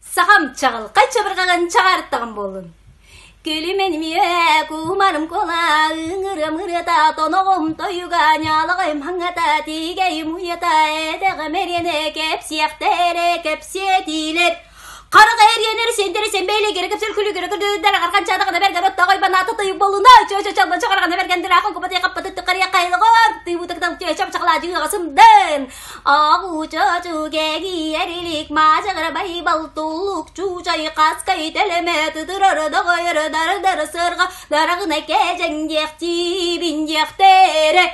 Сахам чаҕылхай чабырҕаҕын чаҕаарыттаҕым буоллун. Күлүмэн миэ, кумарым куола, ыҥырыам ырыата, тоноҕум тойуга, ньаалаҕайым хаҥата, тиигэйим уйата, этэҕим эриэнэ, кэпсиэхтэрэ, кэпсиэтиилэр. Харах эриэнэр сиэнтэрэ сэмбэйлэ гэрэ кэпсэл күлүгэрэ көрдөрөр арҕанчаатаҕына бэргэн оттоҕой банаата тойук болуна чөө чалбан чаҕарҕана бэргэн дыраахын кубатый хаппаты тыкарыйа хайылыгар тыыбытыктан чөө чапчахлаадьы ыаҕасымдын Ааҕучачу кэгийэр илик маачаҕара байбал туллук чуучай хаскай тэлэмэ тытырар доҕойор дар-дар сырҕа дараҕына кээдьэҥ диэхтиибин диэхтэрэ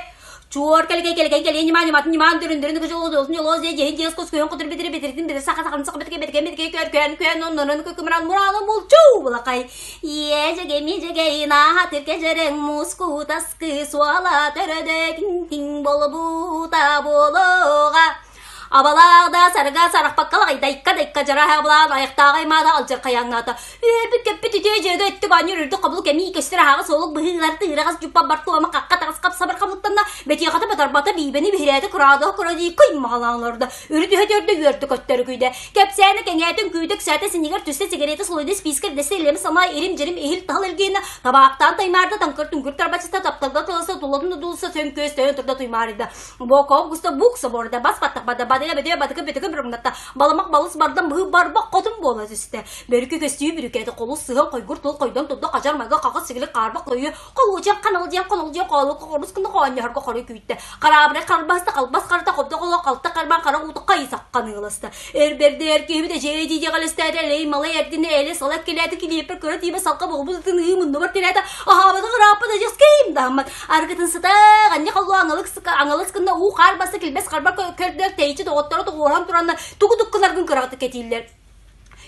Чуор кэлгэй кэлгэй кэлиэ ньымаа ньыматын ньымаан дөрүн дөрүн кыжыл дьолун дьолуос дьэ дьиһин дьиэс кус күөн кутур битири битиритин битир саха саханы саха битигэ битигэ битигэ көр күөн күөн оннорун күкүмран мурааны булчуу булакай Иэдьэгэй мидьэгэй нааһа тиркэдьэрэҥ муску таскы суола төрөдө тиҥ-тиҥ болобута буолуоҕа. Абалаах да сарга сарахпакка лаҕайдайка дайка дьараһа абылаан айахтааҕа аймаата алдьархайаҥнаата. Үөрбүт-көппүт үтүө дьүөгэ өттүк оонньуур үрдүк хобулу кэмии көстөр аһаҕас суолук быһыылар тыыраҕас дьуппа бартуома хахха таҕыс хап сабар хабылыктанна бэтиэхэтэ батарбата биибэни биһирээтэ кыраадыһа кырадии кыймаҕалаан олордо. Үрүт үһэ төрдө үөртэ көттөрү күйдэ. Кэпсээнэ кэҥээтин күүтэ үксээтэ синигэр түстэ сигарета сулуйда спискэр дэстэ илэми самаа ирим-дьирим иһил таһыл илгиэнэ табаахтаан таймаарда таҥкыр түҥкүр тарбачыста тапталга тыласа тулатын дулса сөҥ көс төйөн турда туймаарыйда. Боков густа бук соборда бас баттах бада бадыга бөтүө батыкы бөтүкү бүрүҥнатта баламак балыс бардан быһыы барбах хотун буола түстэ. Бөрүкү көстүү бүрүкэти холус сыһан хойгур тул хойдон турда хажар майга хахыс сигили хаарбах хойу Холуочан ханалдьыйан хололдьуйан хоолукка хорус гына хоонньоһорго хоруй күүттэ. Хараабырай харбаста халбас харата хобдо холо халта харбаан хара уута хайысаххан ыыласта. Эр бэрдэ эр киһибит эдьиэй дии дьэҕэлэстээтэ элэй малай эрдинэ элэ сала эккилээтэ килиэппэр кыра тиибэ салка буолбут ытын ыы муннубар тирээтэ аһаабата ырааппыт адьас киим даһаммат аргытын сыта анньа холлоо аҥалык аҥалыс гына уу хаар баста килбэс харбар көрдөөх тэйиччи доҕотторо тоҕуоран туранна тугу туккунаргын кыраҕытык кэтииллэр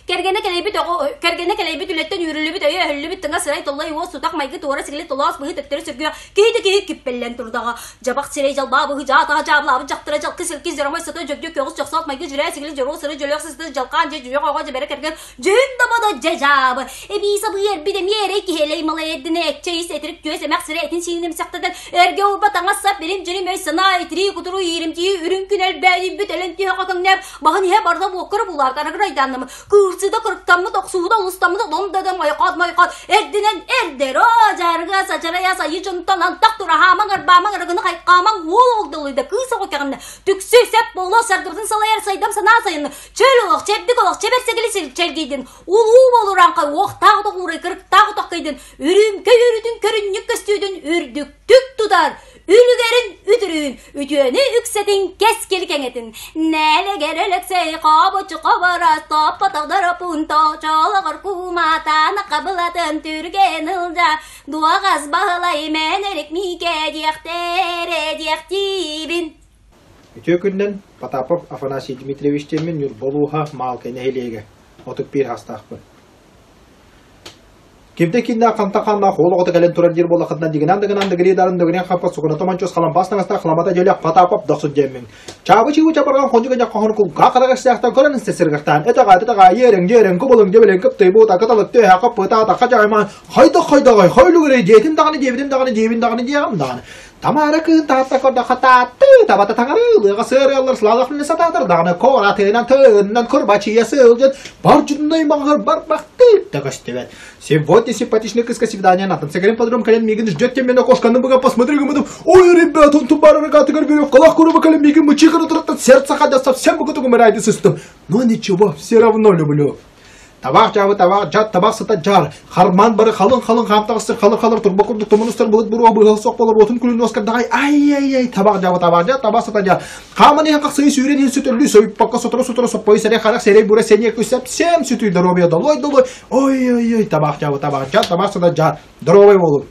Кэргэнэ кэлэйбит оҕо кэргэнэ кэлэйбит үлэттэн үүрүллүбүт өйө өһүллүбүт тыҥа сырай толлой уос сутах майгы туора сигили толоос быһыы төптөрү сүргүөх киһи да киһи киппэллэн турдаҕа дьабах сирэй дьалбаа быһыы дьаатаҕа дьаабылаабыт дьахтара дьалкы силки дьоромой сыта дьөгдьө көҕүс дьохсоот майгы дьүрээ сигили дьоруо сыры дьөлөөх сысты дьалхаан дьэ дьүөх оҕо дьэбэрэ кэргэн дьүһүн да бодо дьэ дьаабы эбии сабыы эрбит эмиэ эрэй киһи элэй малай эрдинэ экчэ ис этирик түөс эмэх сирэ этин сиинин эмсэхтэтэн эргэ урба таҥас сап билим дьирим өй санаа итирии кутуруу ииримтийии үрүҥ күн элбээдийбит өлөн түһэ көҥнөөп Баһын иһэ барда буоккара булаат арыгырайдааннамы кыырсыыта кырыктаммыт охсуһуута олустаммыт олом да майхаат майхаат эрдинэн эрдэр оо дьаарыга сачарайа сайы дьонтон антах тураһаамаҥ арбаамаҥ арыгыны хайкаамаҥ уол олдолуйда кыыс оҕо кэҕиннэ түксү сеп буолуо саргыбытын салайар сайдам санаа сайынны чөл олох чэбдик олох чэбэр сэгили чэлгийдин улуу болураҥхай уохтаах утах кырыктаах утах кыйдын үрүҥкэй өрүтүн көрүнньүк көстүүтүн үрдүктүк тутар Үлүгэрин үтүрүүн, үтүөнү үксэтин кэскил кэҥэтин. Нээлэгэр Өлөксөй хобучу хоборо топпотох доропуун тоочоолоҕор куумаатаана хабылатын түргэн ылдьа дуоҕас баһылай мэнэрик миикэ диэхтэрэ диэхтиибин. Үтүө күнүнэн Потапов Афанасий Дмитриевич диэммин Ньурба улууһа Маалкай нэһилиэгэ 31 саастаахпын. Кимтэн кииннээх хантан хааннаах уол оҕото кэлэн турар диир буоллаххытына дигинан дыгынан дыгырии дарын дыгырыан хаппат сукуната мончус халампаас таҥастаах халамата дьөлөх Потапов дохсун диэммин. Чаабы чыыбы чабырҕан хончук ыньах хоһон кулгаах хараҕа истээхтэн көрөн истэ сыргахтаан этэҕэ этэҕэ иэрэҥ дьиэрэҥ кубулуҥ дьэбилэҥ кыптыйбыт акыталык түөһэ хаппыта атахха дьаҕаймаан хайдах хайдаҕай хайлугурай дьиэтин даҕаны диэбитим даҕаны диэбин даҕаны диэҕим даҕаны Тамара кыын таатта көрдөххө таатты табата таҥары ылыаҕа сыарыаллар сылаалахпын сатаатар даҕаны куоратынан тыынынан курбачыйа сылдьан бар дьуннай маҕыр барбахтыы да көстүбэт. Сегодня симпатичный кыска свидание на Сагарин подром кэлэн миигин ждет тем мен окошканы быга посмотри гымыдым. Ой, ребят, он тубар рогатыгар веревкалах куруба кэлэн миигин мычыгын отырыттан сердце ходя совсем быгытыгым райды сыстым. Но ничего, все равно люблю. Табах дьаабы табах дьат табах сыта дьаар. Хармаан бары халыҥ-халыҥ хаамтаҕыстар халыр-халыр турба курдук тумун устар былыт буруо быһыл суох буолар уотун күлүн уоскардаҕай ай-ай-ай табах дьаабы табах дьаат табах сыта дьаар. Хааман иһэн хахсыйы сүүрэн иһин сүтөллүү сойуппакка сотору-сотору соппойу сэрэй харах сэрэй бура сэниэ күссэп сэм сүтүй доруобуйа долой долой ой-ой-ой табах дьаабы табах дьаат табах сыта дьаар. Доруобай буолуҥ.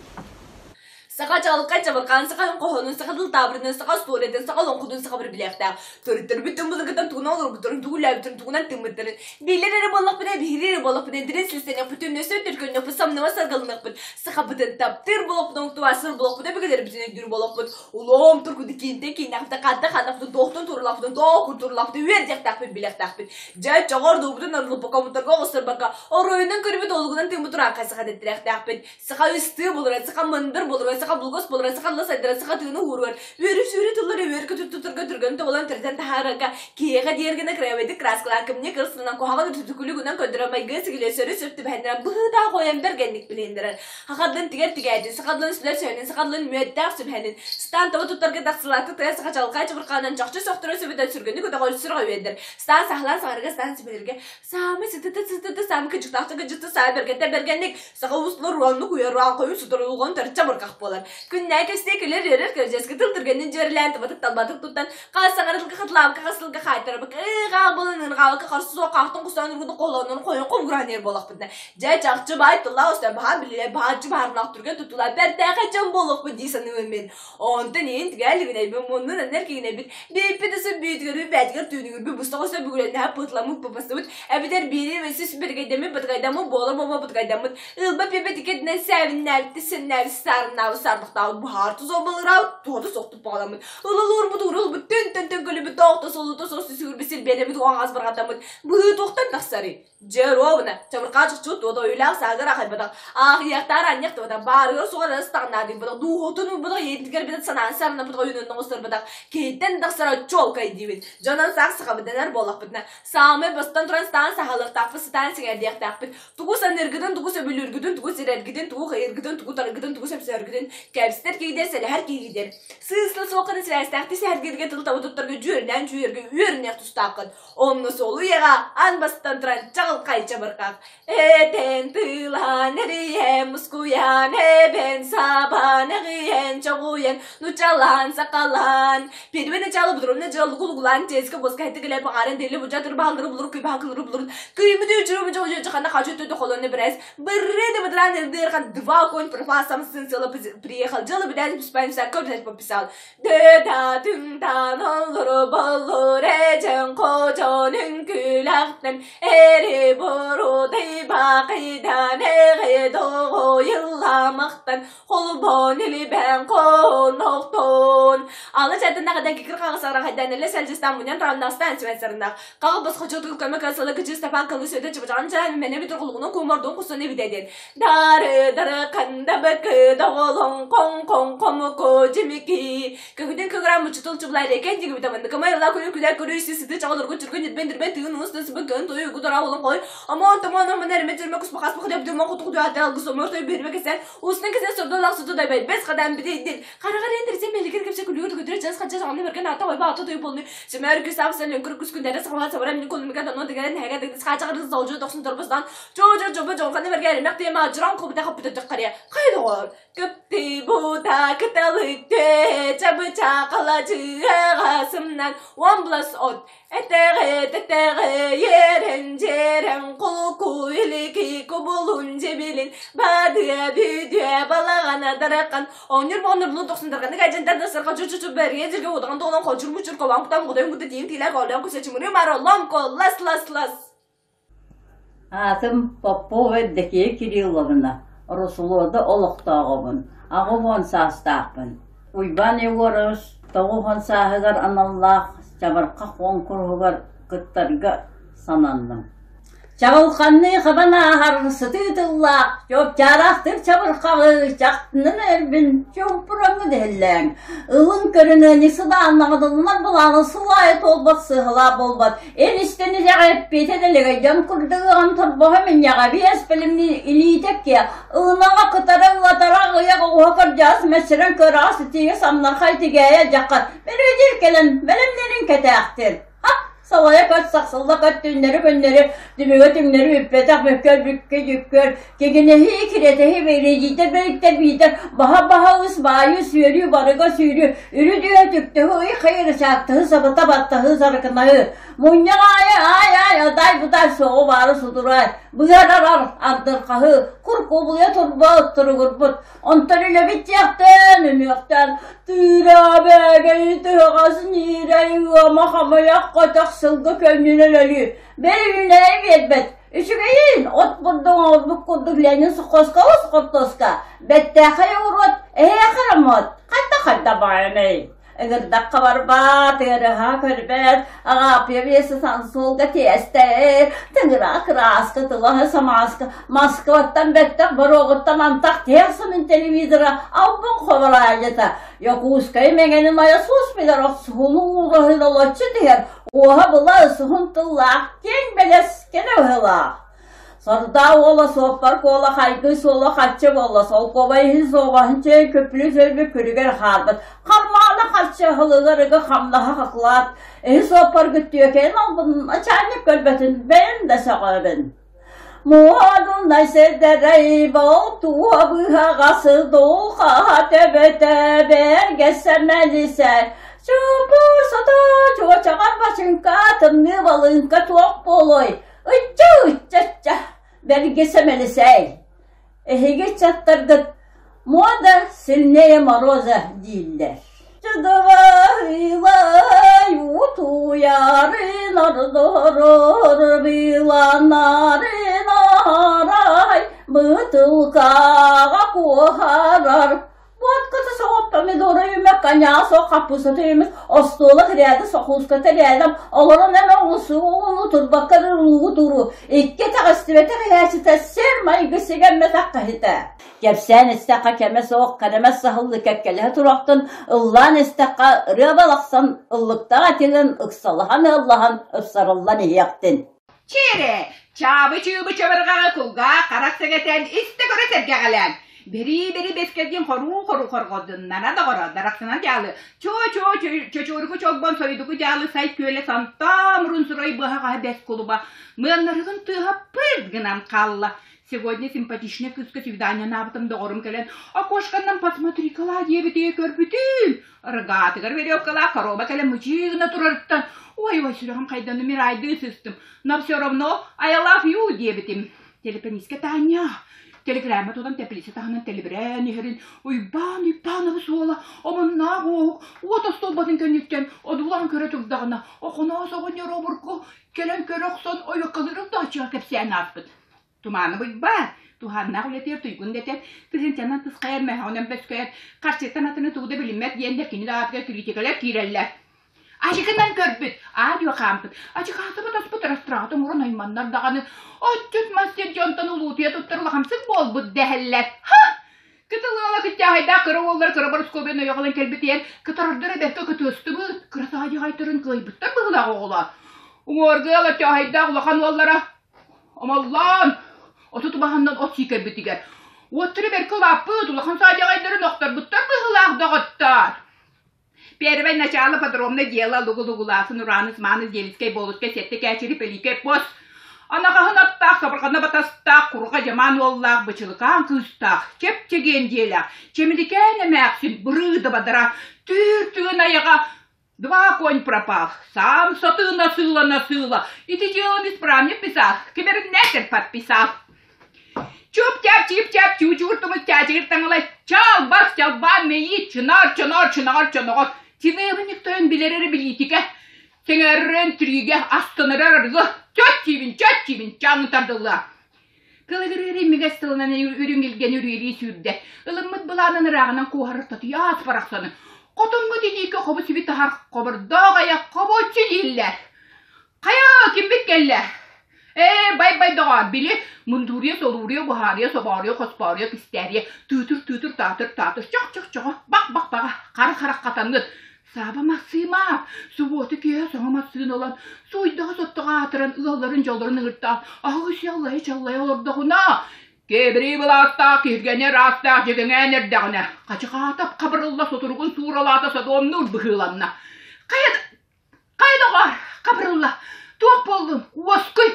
Саха чаҕылхай чабырҕаан, саха хоһоонун, саха тыл таабырынын, саха остуоруйатын, саха олоҥхотун саха бары билиэхтээх. Төрүттэрбит түҥ былыргыттан тугунан олорбуттарын, тугу үлээбиттэрин, тугунан тыыммыттарын билэр эрэ буоллахпына, биһириир эрэ буоллахпына, дириҥ силистэниэхпит, өссө түркөннөхпүт, самныбат саргылыныахпыт, сахабытын таптыыр буолуохпут, оҥтубаасыр буолуохпут, өбүгэлэрбитин өйдүүр буолуохпут. Улуум тургуту киинтэн кииннээхпит, ханта ханнахпытын, туохтан туруулаахпытын, туох культуралаахпытын үөрдиэхтээхпит, билиэхтээхпит. Дьэ, чоҕор дуубутун арылыппакка, омуктарга оҕустарбакка, оройунан көрбүт олугунан тыыммыт урааҥхай саха дэттирэхтээхпит. Саха ыстыы булура, саха мындыр булура, саха булгас буолара, саха тыла сайдара, саха тыына уһууругар, үөрүү-сүүрүү тыллары үөркэ туттарга түргэн тобулан төрөтөн таһаарарга, киһиэхэ диэр гына кыраабайдык кырааскалаан кымньы кырсынан куһаҕан үтүтүкүлүгүнэн көрдөрөр майгы сигилэ сөрү сөп түбэһиннэрэн быһыытаах ойон бэргэнник билиһиннэрэр. Сахалын тигэр тигээтин, сахалын сүлэр сөһөнүн, сахалын мүөттээх сүбэһэнин, стан таба туттарга тахсылаатык тыа саха чалкай чабырҕаанан чахчы сөхтөрө сөбүтэн сүргэни көтөҕөр сүрэҕэ үөдэр. Стан сахалаан саҥарга стан сүбэлэргэ саамай сытыты сытыты саамай кыдьыктаахтык кыдьыкты саа бэргэнтэ бэргэнник саха устулар уоннук уйараан хойун сутуруйулган төрүт чабырҕах буолар. Күннээ кэстиэ күлэр үөрэр көрдьөскө тыл түргэнин дьүөрэлээн табатык талбатык туттан хас саҥарылга хатылаабыкка хас сылга хаайтарабык ыыгаа буолан ырҕаабыкка харсы суох хаахтан кустаан ургуду холонон хойун хомгураан иэр буолахпытына Дьэ, чахчы баай тыллаах өстөөх баһаам билиилэр баһааччы баһаарнаах түргэн туттулар бэртээхэй дьон буолуохпут дии саныыбын мин. Онтон иһин тигэлигинэйбин муннун аннар кигинэйбит бииппит ысы бүүтүгэр бээтигэр түүнүгүрбүт быстах өстө бүгүлэннэһэ пытламмыт пыпастыбыт эбэтэр биири сис биргэйдэммит бытыгайдаммыт буолар буолба бытыгайдаммыт ылба пиэбэ тикэтинэн сээбиннээбит сэннээбит саарыннаабыт саарбахтаабыт быһаар тусол балыраабыт туота сохтуп баҕаламмыт ылылуурбут уурулбут түн түн түн көлүбүт тоохто солута сос сүгүрбүт силбиэтэммит уоҥаас барҕатаммыт быһыы туохтан тахсарый Дьэ, ровно, чабырҕаа чохчу туота ойуулаах саагар аахайбатах, аахыйахтаар анньахтыбатах, баарыгар суоҕар ыстаҕнаадыйбатах, дууһатын уурбатах, ийэтигэр битат санаан сарнаппытах, ойуунун оҥосторбатах, киһиттэн тахсара чуолкай диибин. Дьонон саах сахабытынар буоллахпытына, саамай бастан туран сатаан саһалыахтаахпыт, сатаан сэҥээрдиэхтээхпит. Тугу саныыргытын, тугу сөбүлүүргүтүн, тугу сирэргитин, тугу кыайыргытын, тугу тарыгытын, тугу сөпсөһөргүтүн кэпсэтэр киһидэр, сэлэһэр киһигидэр. Сыысла суоххына сибээстээхтик сэһэргииргэ тыл таба туттарга дьүөрүнээн дьүөргэ үөрүнүөх тустааххын. Онно солуйаҕа аан бастан туран чаҕылхай чабырҕах этэн тыылаан эрийэн мускуйан эбэн сабан эҕийэн чоҕуйан нучалаан сакалаан первый начало будурумна дьаллугулугулаан тезка боска хэтигилэ паҕаран дели бужа турбааллары булур күйбаакылары булур күймүдүү чуруму чоҕу хана хачу төтө холонне брэс бырры да быдран ирдырхан два конь пропал сам сын села приехал дело бедать пуспаемся как пописал Дөтатын олору боллур эжен кожонун күләхтен эри бурудай бақидан эҕи доҕуйулламахтан холбон илибэн конохтон алы чатыннаҕыдан кикир хаҕысарахайдан эле сэлдьистан муньан тараннастан сибэн Хаҕы босхочотугу көмө касылы кычы Степан кылы сөтө чыбычаҕын чаан мэнэ бүтүр кулугунун кумордун кусын эбидедин. Дары дары канда быкы доҕолон коң коң комуку жимики. Көһүтүн кыгыра мучутул чублай рекен диги битамын. Кымай ыла күлү күлэ көрүү сысы чаҕылыргы түргүн нирбен дирбен тыгын уус тысбы кын тойу гудара олун кой. Омон томон омон эреме жүрмө куспа хаспа хлеб дүмө куту куту аты алгыс омор той берме кесен. Устун кесен сордон лак суту дайбай. Бес кадам бидейдин. Харагар эндирсе меликер кепсе күлүгөр көтөрө жас хача саҕаны берген ата ойба ата той болну. Сэмээр күс сап лөҥкүр күс күндэрэ сахалаан сабара мин кулумуга донно дэгэрэн хэгэ дэгдис хаачаҕырыс должу дохсун торбустан жоо жоо жобо жоңханы бэргэ эримэх тиэмэ журан кубута хаппыта дьаххария хайдоҕор кыпты бута кыталык түө чабыча калачыаға сымнан one plus от этэҕэ тэтэҕэ ерен жерен кулку илики кубулун жебилин бадыа бүдүө балаҕана даракан Онньур боҕоннор булун тохсундарганы кайдьантан да сырха чу чу бэргэ дьиргэ удаган тоҕунан хочур мучур кобаан кутан кудайын кута тиим тиилээх олеон куса чымырыы маро ломко лас лас лас Аатым Попова Евдокия Кирилловна, Руслода олохтооҕобун, 80 саастаахпын. Уйбаан Егорович 90 сааһыгар аналлаах чабырҕах куонкуруһугар кыттарга сананным. Чаҕылханныы хабан ааһар сытыы тыллаах, чуопчаараахтык чабырҕаҕы чахтынан эрбин чуумпураҥҥа дэһэллээҥ. Ылын көрүн ыанньыксыдааннаҕытыллар былааны сыл аайы туолбат сыһалаа буолбат. Эн истэн итэҕэ эппиэтэ дэлэгэй дьон курдук ыҕан торбоһо минньэҕэ биэс билимни илиитэ киэ ылынаҕа кытара ыатара ыйах оҕуһа кырдьаҕас мэччирэн кыараҕас итиигэ самнархай тигээйэ дьаххар бөрүөдүр кэлэн бэлэмнэрин кэтээхтир. Салайа көт, сахсылла көт, түннэри-күннэри, түбүгэ түҥнэри бүппэтэх бүккөр бүккэ дьүккөр, кигинэһии, кирэтэһии, бэйрэдьиитэр бэриктэр биитэр, баһа-баһа ыс баайыы, сүөрүү, барыга сүүрүү, үрү-дүө түктэһи, ый-хай ырычаактаһыы, сабыта баттаһыы, сарыкынаһыы, мунньах аайы аай-аай, адаай-будаай, суоҕу баары судураай, быар-арар, ардырхаһыы, кур кубулуйа турба туругурбут, Онтон үлэбит диэхтэн, үнүөхтэн тыыра бээгэй тыһаҕас ньиирэй ыама хамыйах көтөх сылгы көнньүнэн өлүү бэл үүнээйи биэрбэт. Үчүгэйин от бурдук оҥорбут курдук Ленин сухоска хортуоска бэттээхэй оҕуруот эһиэхэ эрэ мот хайда хайда баайаный. Ыҥырдахха барбат, ыарыһа көрбөт, Агааппыйа биэсэ суолга тиэстэр, тыҥыраах кырааска тылаһы самааска, Москваттан бэттэх боруогуттан антах тиһэх сонун телевизора албын хобораадьыта, Якутскай мэҥэнин айа суос билэр охсуһууну уураһын олоччу түһэр, уоһа была суһун тыллаах киэҥ бэлэс кэлэ быһыылаах. Сордаа уола суоппар куола хайгыы суола харчы буолла, солкуобай иһин суобаһын чэй күппүлү сөлбүт күрүгэр хаалбыт. Хармаана харчы аһылыгар ыгы хамнаһа хакылаат, иһи суоппаргыт түөкэйин албын начальник көрбөтүн бэйэм да сөҕөбүн. Муодунай сирдэрэй болтуо быһаҕасы дулҕаһа төбөтө бэргэсэ мэлисэ чуопур сото чуочаҕар бачыҥка тымныы балыыҥка туох буолуой Ычча, ычча, бэргэсэ мэлисээй. Эһиги ыччаттаргыт мода сильнее мороза дииллэр. Чудоваһыылай утуйарын ордорор быыланарын арай бытылкаҕа куоһарар Водката соҕоп помидора үмэ, конясо, хаппусата үмэ, остуола кирээдэ, сокууската рядом, олорон эмэ оҥосуу турбакка уугу туру, икки итэҕэстибэтэх иһээччитэ сир майгы сигэммэтэх киһитэ. Кэпсээн истэххэ кэмэ суох, кэрэмэс саһыллы кэккэлэһэ туруохтун, ыллаан истэххэ ырыа балахсан, ыллыктаах этилэн, ыксалаһан ыаллаһан, ыпсарыллан иһиэхтин. Чиэрэ, чаабы-чыыбы чабырҕаҕы кулгаах харах сэгэтэн истэ көрө сэргэҕэлээн, бэрии-бэри бэскэргин хоруу-хоруу хорҕодуннара доҕоро дарахсынан дьаалы, чуо-чуо чочуоруку чолбон сойдуку дьаалы сай күөлэ сантаа мурун сурай быһаҕаһа бэс кулуба, мыаннарыгын тыаһа пырт гынан хаалла. Сегодня симпатичная кыыска свидание анаабытым доҕорум кэлэн, окошканнан посмотри-ка диэбитигэр көрбүтүм. Рыгаатыгар веревкалаах коробка кэлэн мычыы гына турарыттан ой-ой сүрэҕим хайдан умирайдыы сыстым. Но все равно I love you диэбитим. Телепенискэ Таня телеграмма тутан теплица таһынан тэлибирээн иһэрин Уйбаан Уйбаанабыс уола омуннаах уоһук уот остуолбатын кэнниттэн одуулаан көрө турдаҕына Охоноос оҕонньор обургу кэлэн көрө охсон ойуоккалыырын дааччыга кэпсээн ааспыт. Тумааны буйбаат, туһааннаах үлэтигэр туйгун дэтэн, тыһыынчанан тысхайар мөһөҕүнэн бөскөйөр, харчыттан атыны тугу да билиммэт диэннэр кини да аатыгар критикалар киирэллэр. Ачыкынан көрбүт, аа-дьуо хаампыт, ачыкаатыбыт оспут растрата оҥорон айманнар даҕаны, отчут мас сир дьонтон улуутуйа туттар улахамсык буолбут дэһэллэр. Ха! Кытыл ыала кыччааһайдаах кыра уоллар кыра Борускуобуйаны ойох ылан кэлбитигэр кытарардара бэркэ кытыастыбыт, кыра саадьаҕайтарын кыайбыттар быһыылаах оҕолор. Уҥуоргу ыала чааһайдаах улахан уоллара Омоллоон, 30 убаһаннан от сии кэлбитигэр, уоттара бэркэ улааппыт, улахан саадьаҕайдарын охторбуттар быһыылаах доҕоттоор. Первое начало подробное дело лугу-лугулаасын урааныс мааныс делискэй болускай сэттэ кээчири пеликэй пос. Анаҕаһын аттаах, сабырҕана батастаах, курҕа дьамаан уоллаах, бычылыкаан кыыстаах, чэп-чэгиэн дьиэлээх, чэмиликээн эмээхсин, бырыы да бадара, түүр түгэн айаҕа Два конь пропал. Сам сатыы-насыыла-насыыла. Ити дьыаланы исправник писал, кибернетер подписал. Чуп-чап, чип-чап, чуучуур тумус чаачыгыр таҥалай, чалбас, чалбаан мэйии, чынаар, чоноор, чынаҕар, чоноҕор. Чиныабынньык тойон билэр эрэ билиитикэ, сэҥээрэрэн тириигэ, астынарар арыгы, чөт чиибин, чөт чиибин, чаҥын тардыллыа. Кылыгырыыр имигэс тылынан үрүҥ илгэни үрүөлүү сүүрдэ. Ылыммыт былаанын ырааҕынан куоһарар татыйаас барахсаны. Хотоҥҥо тиниикэ хобу-сиби таһар хобордоох айах хобоччу дииллэр. Хайа, кимбит кэллэ? Ээ, бай-бай доҕоор, били мундуруйа, солууруйа, буһаарыйа, собооруйа, хоспооруйа, кистээриэ, тыытыр-тыытыр, таатыр-таатыр, чох-чох-чоҕо, бах-бах-баҕа, хара-харах хатаҥҥыт, Сааба массыыма, субуота киэһэ саҥа массыына ылан, суйдаҕа-соттоҕо аатыран ыалларын дьоллорун ыҥыртаан, аһыы аллайа-чаллайа олордоҕуна, кэбирии былаастаах киһиргэнэ ыраастаах дьэгэҥээн эрдэҕинэ, хачыкаатап хабырылла сутуругун сууралаата содуомнуур быһыыланна. Хайа, хайа доҕоор, хабырылла, туох буоллун, уоскуй,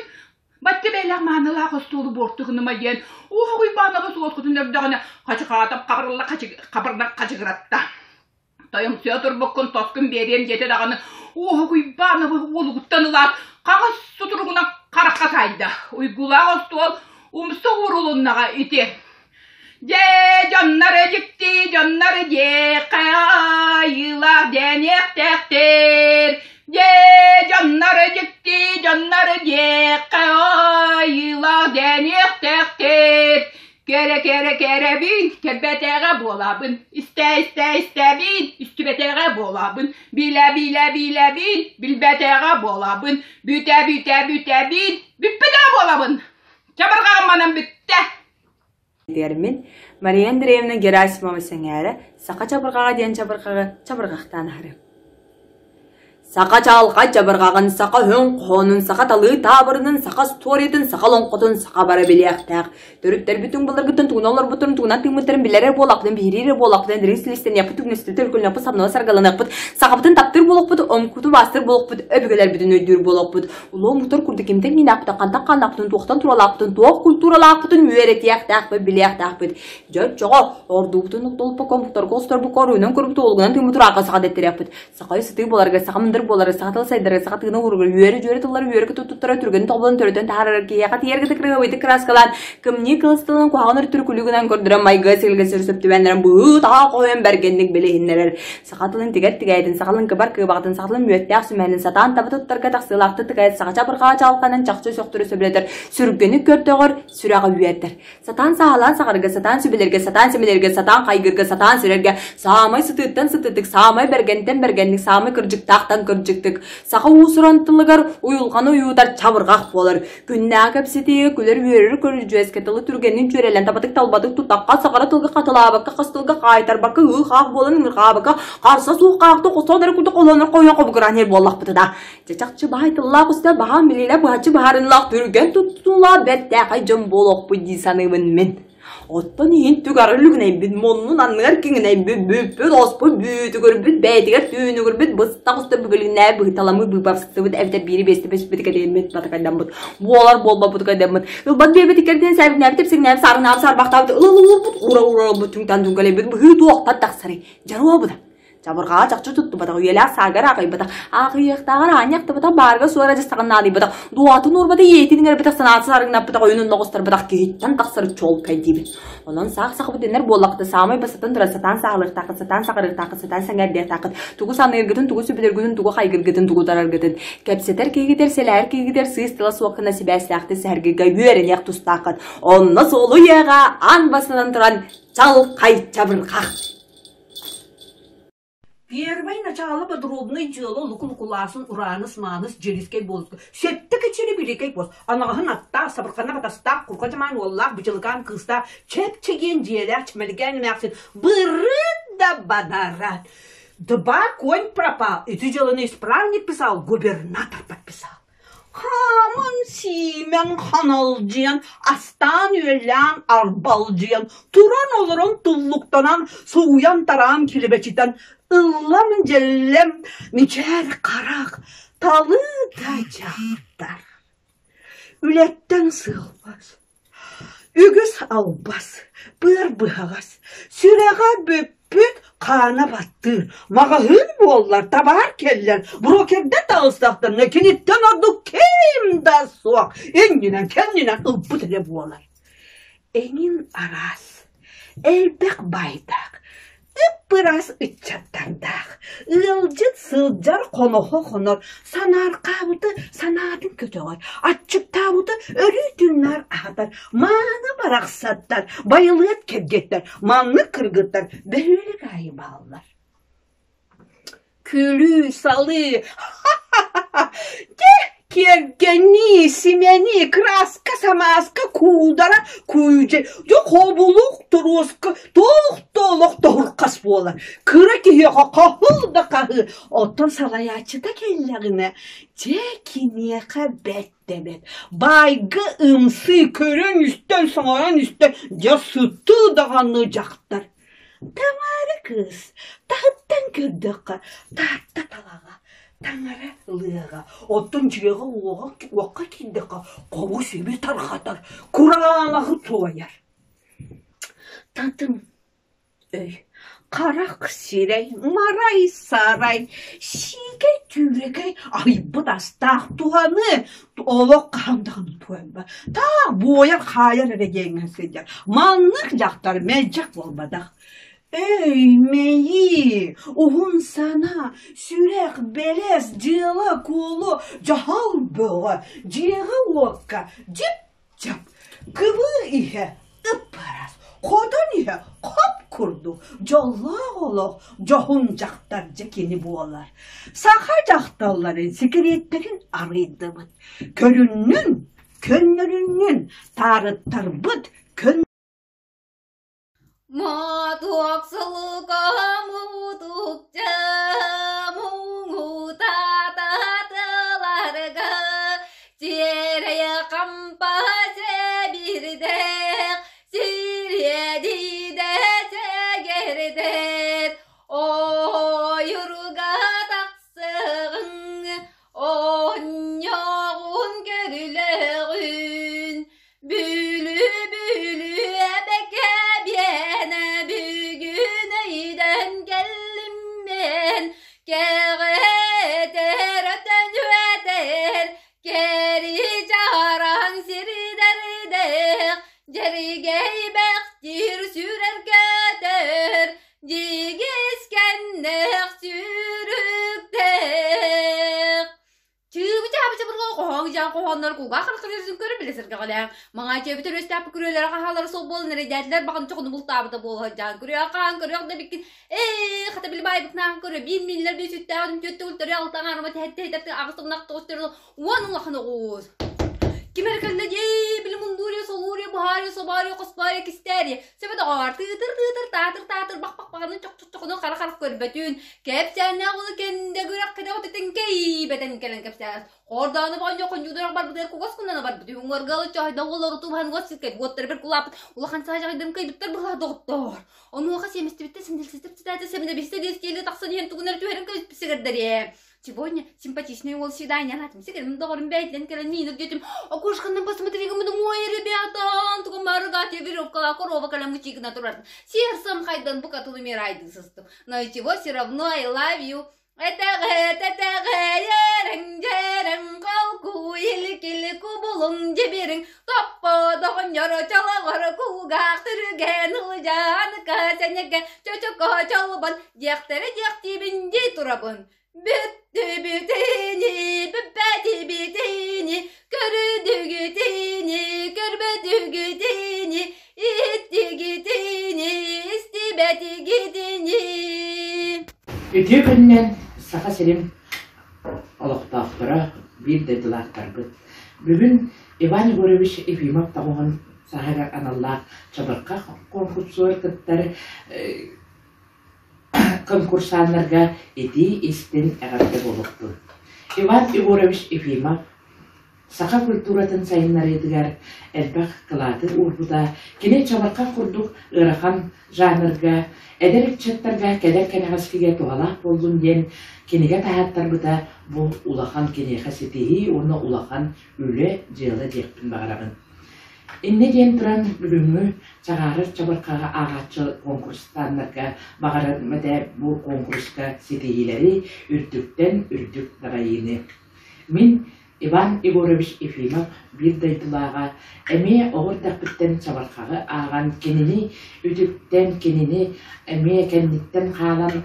Бачча бэйэлээх маанылаах остуолу буорту гыныма диэн Уоһук Уйбаанабыс уоскутун өрдөҕүнэ хачыкаатап хабырылла хабырна хачыгыратта. Тойомсуйа турбуккун тоскун биэриэм диэтэ даҕаны Уоһук Уйбаанабы уолугуттан ылаат хаҥас сутуругунан харахха саайда. Уйгулаах остуол умса уурулуннаҕа ити. Дьэ, дьоннор дьикти, дьоннор диэххэ айыылаах дэниэхтээхтэр. Дьэ, дьоннор дьикти, дьоннор диэххэ айыылаах дэниэхтээхтэр. Кэрэ-кэрэ-кэрэбин, кэрбэтэҕэ буолабын, истэ-истэ-истэбин, истибэтэҕэ буолабын. Билэ-билэбин, билбэтэҕэ буолабын, бүтэ-бүтэ-бүтэбин, бүппэтэҕэ буолабын. Чабырҕаҕым манан бүттэ. Диэрмин Мария Андреевна Герасимова сэҥээрэ «Саха чабырҕаҕа» диэн чабырҕаҕы чабырҕахтаан аһарыам. Саха чаҕылхай чабырҕаҕын, саха өһүн хоһоонун, саха талыы таабырынын, саха остуоруйатын, саха олоҥхотун саха бары билиэхтээх. Төрүттэрбитин былыргыттан тугунан олорбуттарын, тугунан тыыммыттарын билэр эрэ буоллахпытын, биһириир эрэ буоллахпытын, дириҥ силистэниэхпит, түгнэстибит, төлкөлөнүөхпүт, самнала саргыланыахпыт, сахабытын таптыыр буолуохпут, омукпутун убаастыыр буолуохпут, өбүгэлэрбитин өйдүүр буолуохпут. Улуу омуктар курдук кимтэн миинээхпитин, хантан хааннаахпытын, туохтан туралаахпытын, туох культуралаахпытын үөрэтиэхтээхпит, билиэхтээхпит. Дьэ, оччоҕо ордуубутун охтолуппакка омуктарга осторбукка оруйунан көрбүт уолугунан тыыммыт ураакка саха дэттэриэхпит. Саха сытыы буоларга, саха мындыр буоларга, саха тыл сайдарга, саха тыына уурарга, үөрэ-дьүөрэ тыллары үөрэ туттара түргэн тобулан төрөтөн таһаарар киһиэхэ тиийэргэ кырыһабыйдык кырааскалаан, кымньыы кылыс тылын куһаҕан өртүр күлүгүнэн көрдөрөн майгы силгэ сир сөптүбэннэрин быһыы-таһаа хоһуйан бэргэнник билиһиннэрэр. Саха тылын тигэр тигээтин, саха тылын кыбар кыыбаҕытын, саха тылын мүөттээх сүмэһинин сатаан таба туттарга тахсыылаахтык тыкайат саха чабырҕаа чаалханын чахчы сөхтөрү сөбүлэтэр, сүргэни көрдөҕөр, сүрэҕи үөрдэр. Сатаан саалаан саҕарга, сатаан сүбэлэргэ, сатаан сэмэлэргэ, сатаан хайгырга, сатаан сүрэргэ, саамай сытыыттан сытыытык, саамай бэргэнтэн бэргэнник, саамай кырдьыктаахтан кырдьыктык, саха уус-уран тылыгар уйулҕаны уйутар чабырҕах буолар. Күннээҕи кэпсэтиигэ күлэр-үөрэр көрүдьүөскэ тылы түргэнник дьүөрэлээн табатык-талбатык тутахха, саҕара тылга хатылаабакка, хас тылга хаайтарбакка, ыы-хаах буолан ыҥырҕаабакка, харса суох хаахта хостоон эрэ курдук холонор хойон хобугураан иһэр буоллахпытына, Дьэ чахчы баай тыллаах устар баһаам билиилээх быһаччы быһаарыылаах түргэн туттуулаах бэртээхэй дьон буолуохпут дии саныыбын мин. Оттон иһин түгэр үлүгүнэйбит, муннун анныгар киҥинэйбит, бүппүт, оспут, бүөтүгүрбүт, бэйэтигэр түүнүгүрбүт, быстах уста бүгүлүннээ быһыталаммыт, быыбарсыбыт, эбэтэр биири биэстэ бэспит кэлиэммит, батакайдаммыт, буолар буолбаппыт кайдаммыт, ылбат биэрбит иккэрдин сээбитнээбит, тэпсиҥнээбит, саарыҥнаабыт, саарбахтаабыт, ылыл-ылылбыт, ура-ура-ылбыт, түҥтэн түҥкэлэйбит, быһыы туохтан тахсарый? Дьаруобута. Чабырҕаҕа чахчы туттубатах, үйэлээх саагар аҕыйбатах, аахыйыахтааҕар аанньа ахтыбатах, баарга суора дьастаҕын наадыйбатах, дуоҕатын уурбата, ийэтин иҥэрбэтэх, санаатын сарыҥнаппытах, ойун онноҕустарбатах киһиттэн тахсар чуолкай диибин. Онон саах сахабыт дэнэр буоллахта саамай бастатан туран сатаан саҕалыахтааххыт, сатаан саҕарыахтааххыт, сатаан сэҥээрдиэхтааххыт, тугу саныыргытын, тугу сүбэлэргитин, тугу хайгыргытын, тугу утараргытын. Кэпсэтэр киһигитэр, сэлээр киһигитэр сыыс тыла суоххына сибээстээхтик сэһэргиргэ үөрэниэх тустааххыт. Онно суолу үйэҕэ аан бастатан туран чалхай чабырҕах. Первый начало подробный дьыала луку-лукулаасын урааныс-мааныс дьиэрискэй буолуска сэттэ кичири биликэй буос анаҕаһын аттаах сабырхана батастаах курга дьамаан уоллаах бычылыкаан кыыстаах чэп-чэгиэн дьиэлээх чэмэликээн эмээхсин бырыт да бадарат два конь пропал ити дьыаланы исправник писал губернатор подписал Хааман-сиимэн ханалдьыйан, астаан-үөллээн арбалдьыйан, туран-олорон туллуктанан, сууйан-тараан килэбэчитэн, ыллам-дьэллэм, мичээр харах, талыы да дьахтар. Үлэттэн сыалбас, Үгүс албас, быар быһаҕас, сүрэҕэ бүппүт, хаана баттыыр, маҕаһыын буоллар, табаар кэллэр, брокердэр таҕыстахтарына киниттэн ордук ким да суох, иннинэн-кэннинэн ылбыт эрэ буолар. Эҥин араас, элбэх баайдаах, Ып-ыраас ыччаттардаах, ыалдьыт сылдьар хоноһо хонор, санаарҕаабыты санаатын көтөҕөр, аччыктаабыты өрүү түҥнээр аһатар, мааны барахсаттар, байылыат кэргэттэр, маннык кыргыттар бөһүөлэк аайы бааллар. Күлүү-салыы, ха-ха-ха, дьэ, киэргэнии, симэнии, кырааска-самааска куудара күүдьэ, дьэ, хобулук торуоска туох да олох тоһурхас буолар. Кыра киһиэхэ хаһыл да хаһыы, оттон салайааччыта кэллэҕинэ, дьэ, киниэхэ бэрт да бэрт. Баайга ымсыы, көрөн-истэн, саҥаран-истэн, дьэ, сытыы даҕаны дьахтар. Тамара кыыс таһыттан көрдөххө Таатта талаҕа, таҥара лыаҕа, оттон дьиэҕэ уокка киирдэххэ хобу-сиби тарҕатар, кураанаҕы туойар. Татым өй, харах сирэй, марай-сарай, сиикэй түүрэкэй айбыт астаах туһаны олох хаһан даҕаны туойбат. Таах буойар хаайар эрэ диэҥҥэ сылдьар. Маннык дьахтар мэлдьэх буолбатах. Өй, мэйии, уһун санаа, сүрэх, бэлэс, дьыала-куолу, дьаһал бөҕө, дьиэҕэ-уокка дьип-дьап, кыбыы иһэ ып-ыраас. Хотон иһэ хоп курдук дьоллоох олох дьоһун дьахтар дьэ кини буолар. Саха дьахталларын сикириэттэрин арыйдыбыт. Көрүннүн, көннөрүннүн, таарыттарбыт көн Мотуок сылыка мутукча муҥутаататыларга тиэрэйэ хампа сэбирдэх сириэдийдэ сэгэрдэр ойурга тахсыҕыҥ Оонньооҕун көрүлэҕин, бүлүү-бүлүү эбэкэ биэнэ бүгүн өйдөөн кэллим мин, кэҕэтэр өтөнүөтэр, кэри чараҥ сирдэрдээх, дьэргэй бэхтиир сүрэр көтөр, Дьигис кэннэх сүрүктээх Чыыбы-чаабы чабырҕа хоһооҥ дьаан хоһооннор кулгаах харахтарыгар көрө билэ сэргэҕэлээх. Маҥаа чэбит өрүстээх күрүөлэрэ хаһаалара сол буолан эрэйдээтилэр баҕаны чоҕуну бултаабыта буола сылдьаан күрүөх хаан көрүөх да биккин ээ хата били баайбытынаан көрө биир миллер биир сүттээҕин түөрт төгүл төрү алта аҥаарыма тэһэттэ хитэртэ аҕыс тумнах тоҕус төрү уон улахан оҕус Ким эрэ кэллэ дии, били мундуурия, солуурия, буһаария, собаария, хоспаария, кистээрия. Сөбө доҕоор, тыытыр-тыытыр, таатыр-таатыр, бах-бах-баҕаны чох-чох-чохону хара-харах көрбөтүн. Кэпсээннээх улу кэннэ күрэх кэтэҕититин кэйиибэтэн кэлэн кэпсээн. Хордоону боонньо хонньуудурах барбытыгар кугас куннана барбыт. Үҥүөргэ ылыччоһойдо уоллар утубаһан уот сиркэй буоттары бир кулааппыт улахан саажаҕайдым кыйбыттар быһа доҕоттоор. Онуоха сиэмэстибиттэ синдилситип цитата сэминэбиһисэ диэстиэлэ тахсан иһэн тугун эрэ түһэрин кэбисписигэрдэрээ. Сегодня симпатичный уол свидание анатым сигэрим доҕорум бэйэтинэн кэлэн миин үрдүтүм окошканан посмотри гыммытым ой ребята тугум марыга те веревкала корова кэлэн мучигына турар сердцем хайдан букатын умирайды сыстым но ничего все равно I love you Этэҕэ тэтэҕэ ереҥ дьэрэҥ холку иликили кубулуҥ дьибириҥ топпо доҕонньор чолоҕор кулгаах түргэн ылдьааныка сэнэгэ чочоко чолбон диэхтэрэ диэхтиибин дии турабын Бүттүбүтүни, бүппэтибитини, көрүдүгүтүни, көрбөтүгүтүни, иһиттигитини, истибэтигитини. Үтүө күнүнэн Саха сирин олохтоохторо, биир дойдулаахтарбыт. Бүгүн Иван Егорович Ефимов тоҕуһун саһыгар аналлаах чабырҕах конкурсугар кыттар Конкурсаннарга итии-истиҥ эҕэрдэ буолуохтун! Иван Егорович Ефимов саха культуратын сайыннарыытыгар элбэх кылааты уурбута, кини чабырҕах курдук ыарахан жанрга, эдэр ыччаттарга кэлэр кэнэҕэскигэ туһалаах буоллун диэн кинигэ таһааттарбыта бу улахан киниэхэ ситиһии уонна улахан үлэ, дьыала диэхпин баҕарабын. Инньэ диэн туран, бүгүҥҥү чаҕаарар чабырҕаҕа ааҕааччы конкурстаннарга баҕарарым этэ бу куонкуруска ситиһиилэри, үрдүктэн үрдүк дабайыыны. Мин Иван Егорович Ефимов биир дойдулааҕа эмиэ оҕо эрдэхпиттэн чабырҕаҕы ааҕан, кинини үтүктэн, кинини эмиэ кэнниттэн хаалан,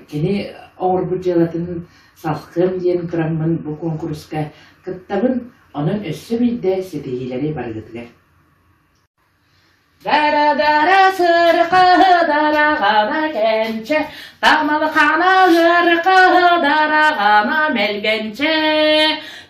кини оҥорбут дьыалатын салҕыам диэн тураммын бу куонкуруска кыттабын. Онон өссө биирдэ ситиһиилэри барыгытыгар. Дара-дара сырқаһы-дараҕана кэнчэ, Тамалхана ыарқаһы-дараҕана мэлгэнчэ.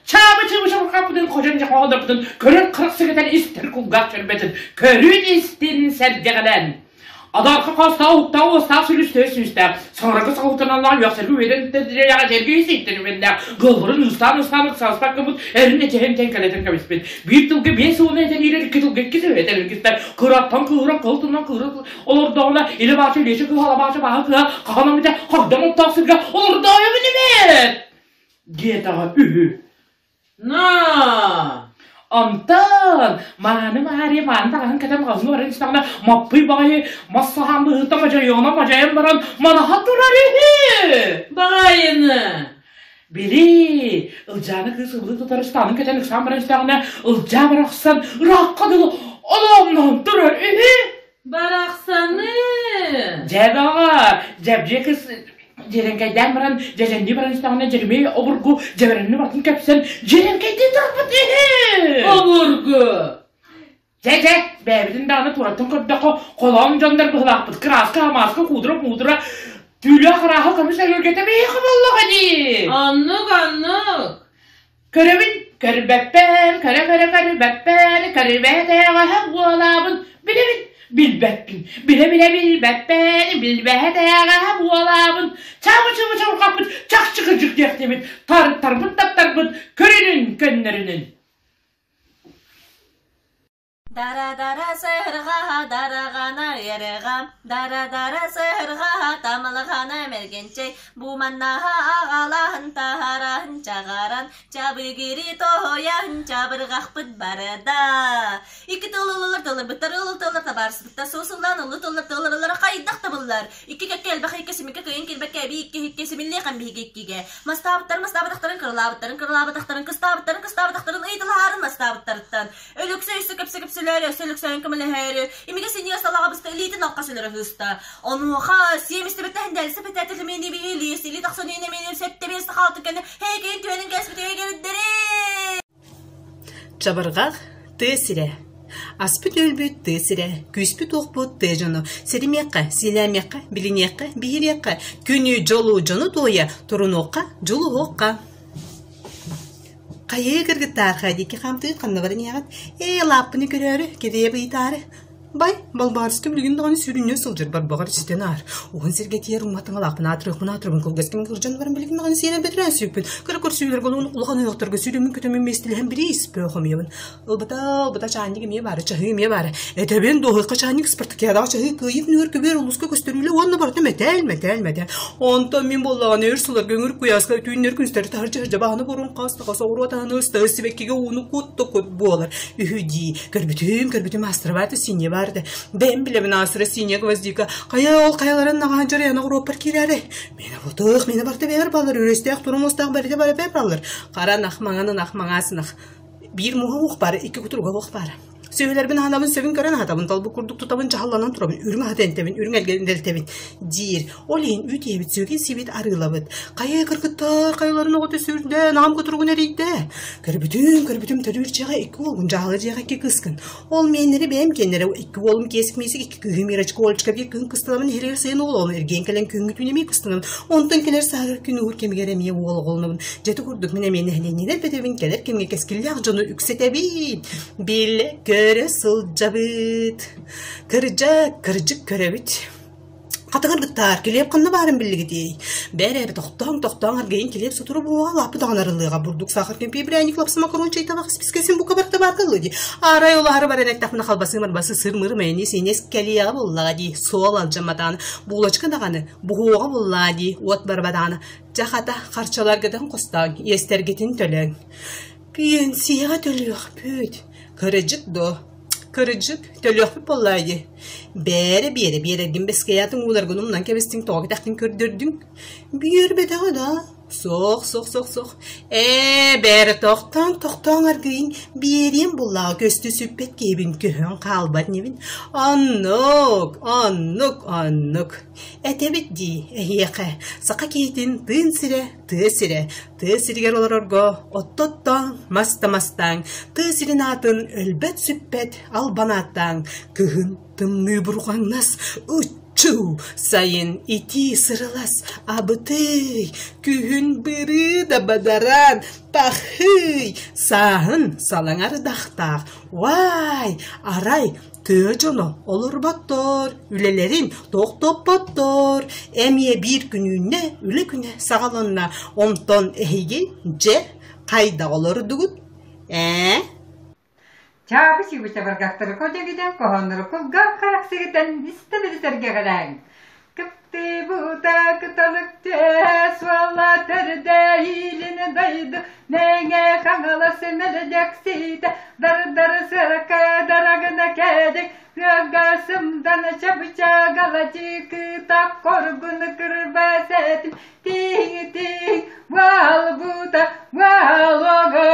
Чаабы-чыбы чабырҕаппытын хожон дьахоҕодорбутун көрөн харах сэгэтэн истэр кулгаах чөрбөтүн көрүн истин сэргэҕэлэн. Адарха хастаах уктаах уостаах сүлүстээх сүүстээх, саҥарарга саҕалытаналлаах үөхсэргэ үөдэн тэтирэйэҕэ сэргии сииттэн үмэннээх, гылларын ыыстаан ыстаан ыксааспат гыммыт, эрин эчэһин тэҥкэлэтэн кэбиспит. Биир тылга биэс уону этэн иирэр, икки тылга икки сөбө этэн илгистэр, кыраттан кыыһыран, кыл тылынан кыыһыран олордоҕуна, илэ баача илиэчэ кыыһа, алабаача бааһы кыыһа, хаһан эмитэ хагдаҥ оттоох сиргэ олордоойобун эбит! Диэтэҕэ үһү. На! Онтон мааны Маарыйа мааны таҥаһын кэтэн маҕаһыыҥҥа баран истэҕинэ Маппый баҕайы мас саһаан быһыыта мадьайыана мадьайан баран манаһа турар үһү! Баҕайыны! Били, Ылдьаана кыыс ыбылы тутар ыстаанын кэтэн ыксаан баран истэҕинэ Ылдьаа барахсан ыраахха дылы олоомноон турар үһү! Барахсаны! Дьэ баҕа, Дьэбдьиэ кыыс дьиэрэҥкэйдээн баран, дьэдьэннии баран истэҕинэ Дьэримиэй обургу дьэбэрэнни барытын кэпсэн дьиэрэҥкэйдии турбут үһү! Обургу! Дьэ-дьэ, бэйэбитин даҕаны тураттан көрдөххө, холоон дьоннор быһылаахпыт, кырааска, хамааска, куудура-муудура, түүлээх арааһа көмүс эгэлгэтэ биһиэхэ буоллаҕа дии. Оннук, оннук. Көрөбүн, көрбөппүн, көрө-көрө көрбөппүн, көрбөтөҕөһө буолабын, билэбин, билбэппин, билэ-билэ билбэппин, билбэтэҕэһэ буолабын, чабы-чабы чурҕаппыт, чахчы кырдьык диэхтибит, тартарбыт таптарбыт, көрүнүн көннөрүнүн. Дара-дара сыһырҕа, дараҕана ыарыҕа, дара-дара сыһырҕа, тамылҕана мэлгэнчэй, бу маннаһа аҕалаһын таһараһын чаҕаран, чабыгыри тоһуйаһын чабырҕахпыт барыда. Икки тыл ылылар тылырбыттар ылыл тыллар табаарсыбыттар суосуллаан ыллы тыллар тылларылара хайдах табыллар. Икки кэккэ элбэх икки симиккэ кыайан киирбэккэ эбии икки икки симиллиэхэм биһиги иккигэ. Мастаабыттарын мастаабатахтарын кыралаабыттарын кыралаабатахтарын кыстаабыттарын кыстаабатахтарын ыйыталаһаарын мастаабыттарыттан Өлөксөй өссө кэпсэ-кэпсэлээри, өссө Өлөксөйүн көмөлөһөөрү, имигэ синньигэс талаҕа быста илиитин алха сүлэрэ ыста. Онуоха сиэмистибэттэ хиндэлсэ пэтээтэл эмиэни биһилии, сили тахсан иин эмиэни сэттэ биэс сахалты кэннэ һээкэйин түһэнин кээспитигэр кэлдэрин. Чабырҕах тыа сирэ. Аспыт өлбүт тыа сирэ, күүспүт уохпут тыа дьоно. Сиримиэххэ, сиилээмиэххэ, билиниэххэ, биһириэххэ, күнү, дьолу, дьону туойа, турунуохха, дьулуһуохха. Хайыы кыргыттаархай диэки хаамтыгыт ханна баран иһэҕит? Ээ, лааппыны көрөөрү, кэриэ быйытаары. Бай, Балбаарыска билигин даҕаны сүрүнньүн сылдьар барбаҕар ситэн аар. Уһун сиргэ тиийэр уматыҥалаахпын аатырыахпын аатырабын кылгас кэмҥэ кырдьан баран билигин даҕаны сиэнэн бэтэрээн сүөкпүн. Кыра көрсүүлэргэ улахан ыһыахтарга сүрүммүн көтөмүн миэстэлэһэн бириис бөҕө хомуйабын. Ылбата, ылбата чаанньык эмиэ баара, чаһыы эмиэ баара. Этэбин, дуоһуйха чаанньык спартакиадаҕа чаһыы кыайыы күнүгэр көбүөр улууска көстөрүүлэ уонна барыта мэтээл, мэтээл, мэтээл. Онтон мин буоллаҕына өр сылларга өҥүр куйааска түүннэр күнүстэри таһырдьа-таһырдьа баһаны бурун хас да хас оҕуруот аһаны ыстаһы сибэккигэ ууну кут да кут буолар. Үһү дии. Көрбүтүм, көрбүтүм астровато синья баар да. Бэйэм билэбин астра синья гвоздика. Хайа ол хайаларын наҕаан дьарыйан оҕуруоппар киирээри. Миэнэ бутух, миэнэ барыта бэйэр баллар, өрөстөөх турум устаах барыта бары бэйэр баллар. Хара нах, маҥан ынах, маҥаас ынах. Биир муоһа уох баара, икки кутуруга уох баара. Сүөһүлэрбин аһанабын, сөбүн көрөн аһатабын, талбыт курдук тутабын, дьаһалланан турабын, үрүҥ аһата энтэбин, үрүҥ элгэлтэбин диир. Ол иһин үүт иһэбит, сүөкэн сиэбит арыылабыт. Хайа кыргыттар, хайаларын оҕото сүрдэ, наам кутуругун эрийдэ. Көрбүтүм, көрбүтүм төрүүр дьиэҕэ икки уолгун, дьаһала дьиэҕэ икки кыыскын. Ол миэннэри бэйэм киэннэрэ икки уолум киэсик миэсик икки кыыһым Ирочка Олечка биир күн кысталабын иһэригэр сайын уол оҕону эргийэн кэлэн күҥҥү түүн эмиэ кыстанабын. Онтон кэлэр сааһыгар күн уһуур кэмигэр эмиэ уол оҕолонобун. Дьэ ити курдук мин эмиэ нэһилиэнньэлэр бэтэбин кэлэр кэмҥэ кэскиллээх дьону үксэтэбин. Билэ көрө сылдьабыт. Кырдьа, кырдьык көрөбүт. Хатыҥыргыттаар, килиэп ханна баарын биллигитий? Бээрэ, тохтооҥ, тохтооҥ, аргыйын килиэп сотору буоҕа, лааппы даҕаны арыллыаҕа, бурдук, саахар, кэмпиэ, бирээнньик, лапса, макарон, чэй, табах, испискэ, син бука барыта баар кыллыы дии. Арай улаары баран эттэхпинэ халбасыы, марбасы, сыр-мыр, майонез, синес кэлиэҕэ буоллаҕа дии, суол алдьамматаҕына, булочка даҕаны, буһуоҕа буоллаҕа дии, уот барбатаҕына. Дьэ хата, харчыларгытын хостоон, иэстэргитин төлөөҥ. Пенсияҕа төлүөхпүт. Кырдьык дуо? Кырдьык, төлүөхпүт буоллаа дии. Бээрэ биэрэ биэрэргин бэскэйээтиҥ ууларгын умнан кэбистиҥ тоҕо кэтэхтин көрдөрдүҥ? Биэрбэтэҕэ да? Суох, суох, суох, суох. Ээ, бээрэ тохтооҥ, тохтооҥ аргыйыҥ, биэриэм буллаҕа көстө сүппэт киһибин көһөн хаалбат инибин. Оннук, оннук, оннук. Этэбит дии, эһиэхэ, саха киһитин тыын сирэ, тыа сирэ. Тыа сиригэр олорорго отто-оттооҥ, мас да мастааҥ, тыа сирин аатын өлбөт-сүппэт албан ааттааҥ, кыһын тымныы бурҕаҥнас, ыччуу, сайын итии сырылас, абытый, күһүн бырыы да бадараан, пахый, сааһын салаҥ ардахтаах, уай, арай Тыа дьоно олорботтор, үлэлэрин тохтоппоттор. Эмиэ биир күнүүннэ үлэ күнэ саҕаланна. Онтон эһиги, дьэ, хайдах олордугут? Ээ? Чаапы сүүбүчэ баргахтары кодьогиден коһоннору кулгаах харах сиритэн истэ сэргэҕэлээҥ. Кыптыбыта кыталык түһэ суола төрдө иилин дойду мэҥэ хаҥалас мэлдьэксиитэ дар-дар сырака дарагына кээдик ыага сымдан чабыча галачыкыта коргун кырба сэтим тииҥ тииҥ буолбута буолуога.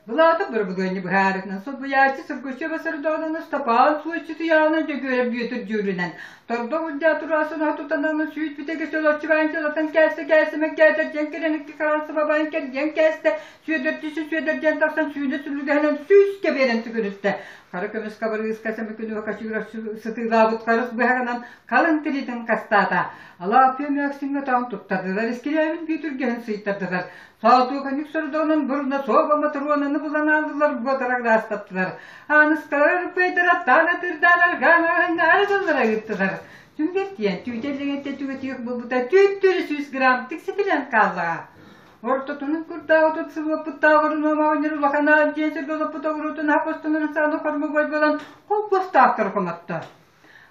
Булаты. Бырабылыйаабыт бырабылыанньа быһаарытынан солбуйааччы Сыргыччы Сордоонун Ыстапаан Суоччу Туйаҕынан Дьөгүөрэп Бүөтүр дьүүлүнэн Тордох Улдьаа Тураасынаһа тутананы сүүс бүтэгэ сөлөччү баайын сылатан кээстэ кээсимэ кээтэр диэн кэлэн икки хараан саба баайын кэрдиэн кээстэ Сүөдэр түсү Сүөдэр диэн тахсан сүүнэ сүлүгэһинэн сүүскэ биэрэн сүгүрүстэ. Хара көмүс хабырыыска сэмикүнү хачыыра сытыылаабыт харыс быһаҕынан халыҥ тириитин хастаата. Алааппыа Мөөксүҥҥэ таҕын туттардылар, искирээбин бүөтүргэһин сыйтардылар. Саатуоханньык сордоҕунан буруна суоба Матруонаны булан ааллылар, буотарак даастаттылар. Ааныскалар ырыппайдар аттаан атыырдаан аргаан аһыҥнаары дьыллара ыыттылар. Түмгэр тиийэн түүтэллигин тэтүгэтиэх буолбута түөттөрү 100 грамм тикситилэн хааллаҕа. Ортотунан курдаабытын сыбыаппыттааҕарын оонньор улахан аан диэн сиргэ олоппут оҕуруотун аһа сааны хормогой буолан холкуостаахтары хомотто.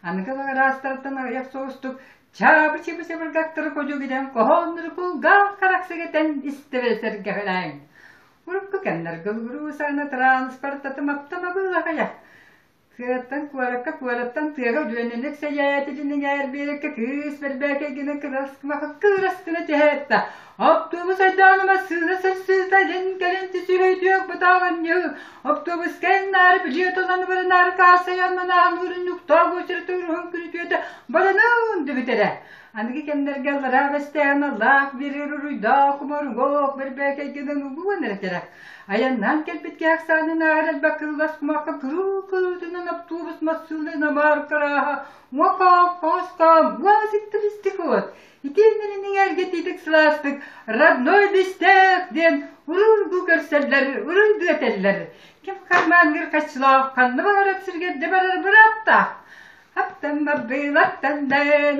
Аныгы араастартан аҕыйах соҕустук чаабы-чыбы чабыргактары ходьугунан хоһооннору кулгаах харахсыгытан истэбэ сэргэхэлээҥ. Урукку кэмнэргэ улгуруу саана транспортатым аптамабыылахайа Тыаттан куоракка, куораттан тыаҕа үөнүнүк сэйээтилин иҥээр биэрэккэ кыыс бэрбээкэйгинэн кыраскымаха кырас гына түһээттэ. Оптуобус айдаана массыына сырсыыта илин-кэлин түсүһүйдүөх бытааҕынньыы. Оптуобус кэннаары билиэт ылан барынаары кассайан манааһын урунньуктаах уочарата уруһун күнүтүөтэ баранын дүбүтэрэ. Аныгы кэмнэргэ аллараа бэстээн аллаах биэрэр уруйдаах уморугоох бэрбээкэйгинэн угуон эрэтэрэ. Айаннаан кэлбит кээхсаанын ааһар элбэх кылгас кумахха кырыы-кырыытынан автобус массыына иномаркарааһа уокаап хоскаам уазик-туристик уот итиэннэрин иҥэргэтиитик сылаастык родной бистээх диэн уруйгу көрсөллөр уруйду этэллэр ким хармааныгар хаччылаах ханна баҕарар сиргэ эрдэ барар бырааптаах Аттан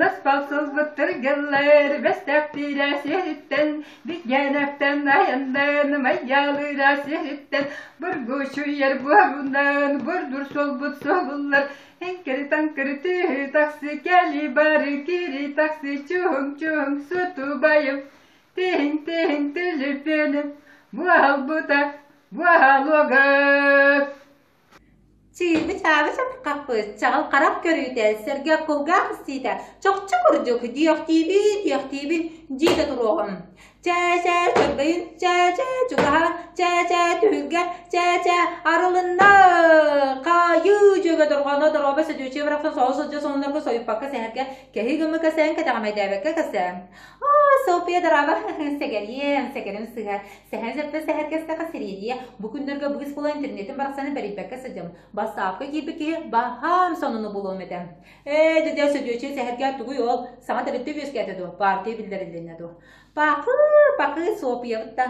аспал сылбыттыргыллар бэстэхтиирэ сиһиттэн бигэнэхтэн айандан майялыыра сиһиттэн бургучуйар буорунан бурдур суолбут суолуллар эҥкэри таҥкыры түһү таксы кэли бары кири таксы чуһуҥ чуһуҥ сутубайым тиһиҥ тиһиҥ түлүпүөнүм буолбута буолуога Чыыбы-чаабы чапкаппыт, чаҕыл харах көрүүтэ, сэргэх кулгаах истиитэ, чохчу курдук диэхтиибин, диэхтиибин дии да туруоҕум. Чээ-чээ чөрбөйүн, чээ-чээ чугаһаан, чээ-чээ түһүлгэ, чээ-чээ арылынна! Хаайыы дьүөгэ дорҕооно доруоба сөдүөччүйэ барахсан соҕус сылдьа сонуннарга сойуппакка сэһэргэ кэһии гыммыкка сээн кэтэҕэмэйдээбэккэ кэсээн. Оо, Софья дорообо, сэгэриэм, сэгэрим сыһа. Сэһэн сөптө сэһэргэстэхэ сириэдийэ бу күннэргэ быыс була интернетин барахсаны бэрийбэккэ сылдьам. Бассаапка киирбит киһи баһаам сонуну булуом этэ. Ээ, дьэ, сөдүөччү сэһэргээ тугуй ол? Саҥа тэрилтэ үөскээтэ дуо? Партия биллэрилиннэ дуо? Пакы, пакы, Софьябыт да.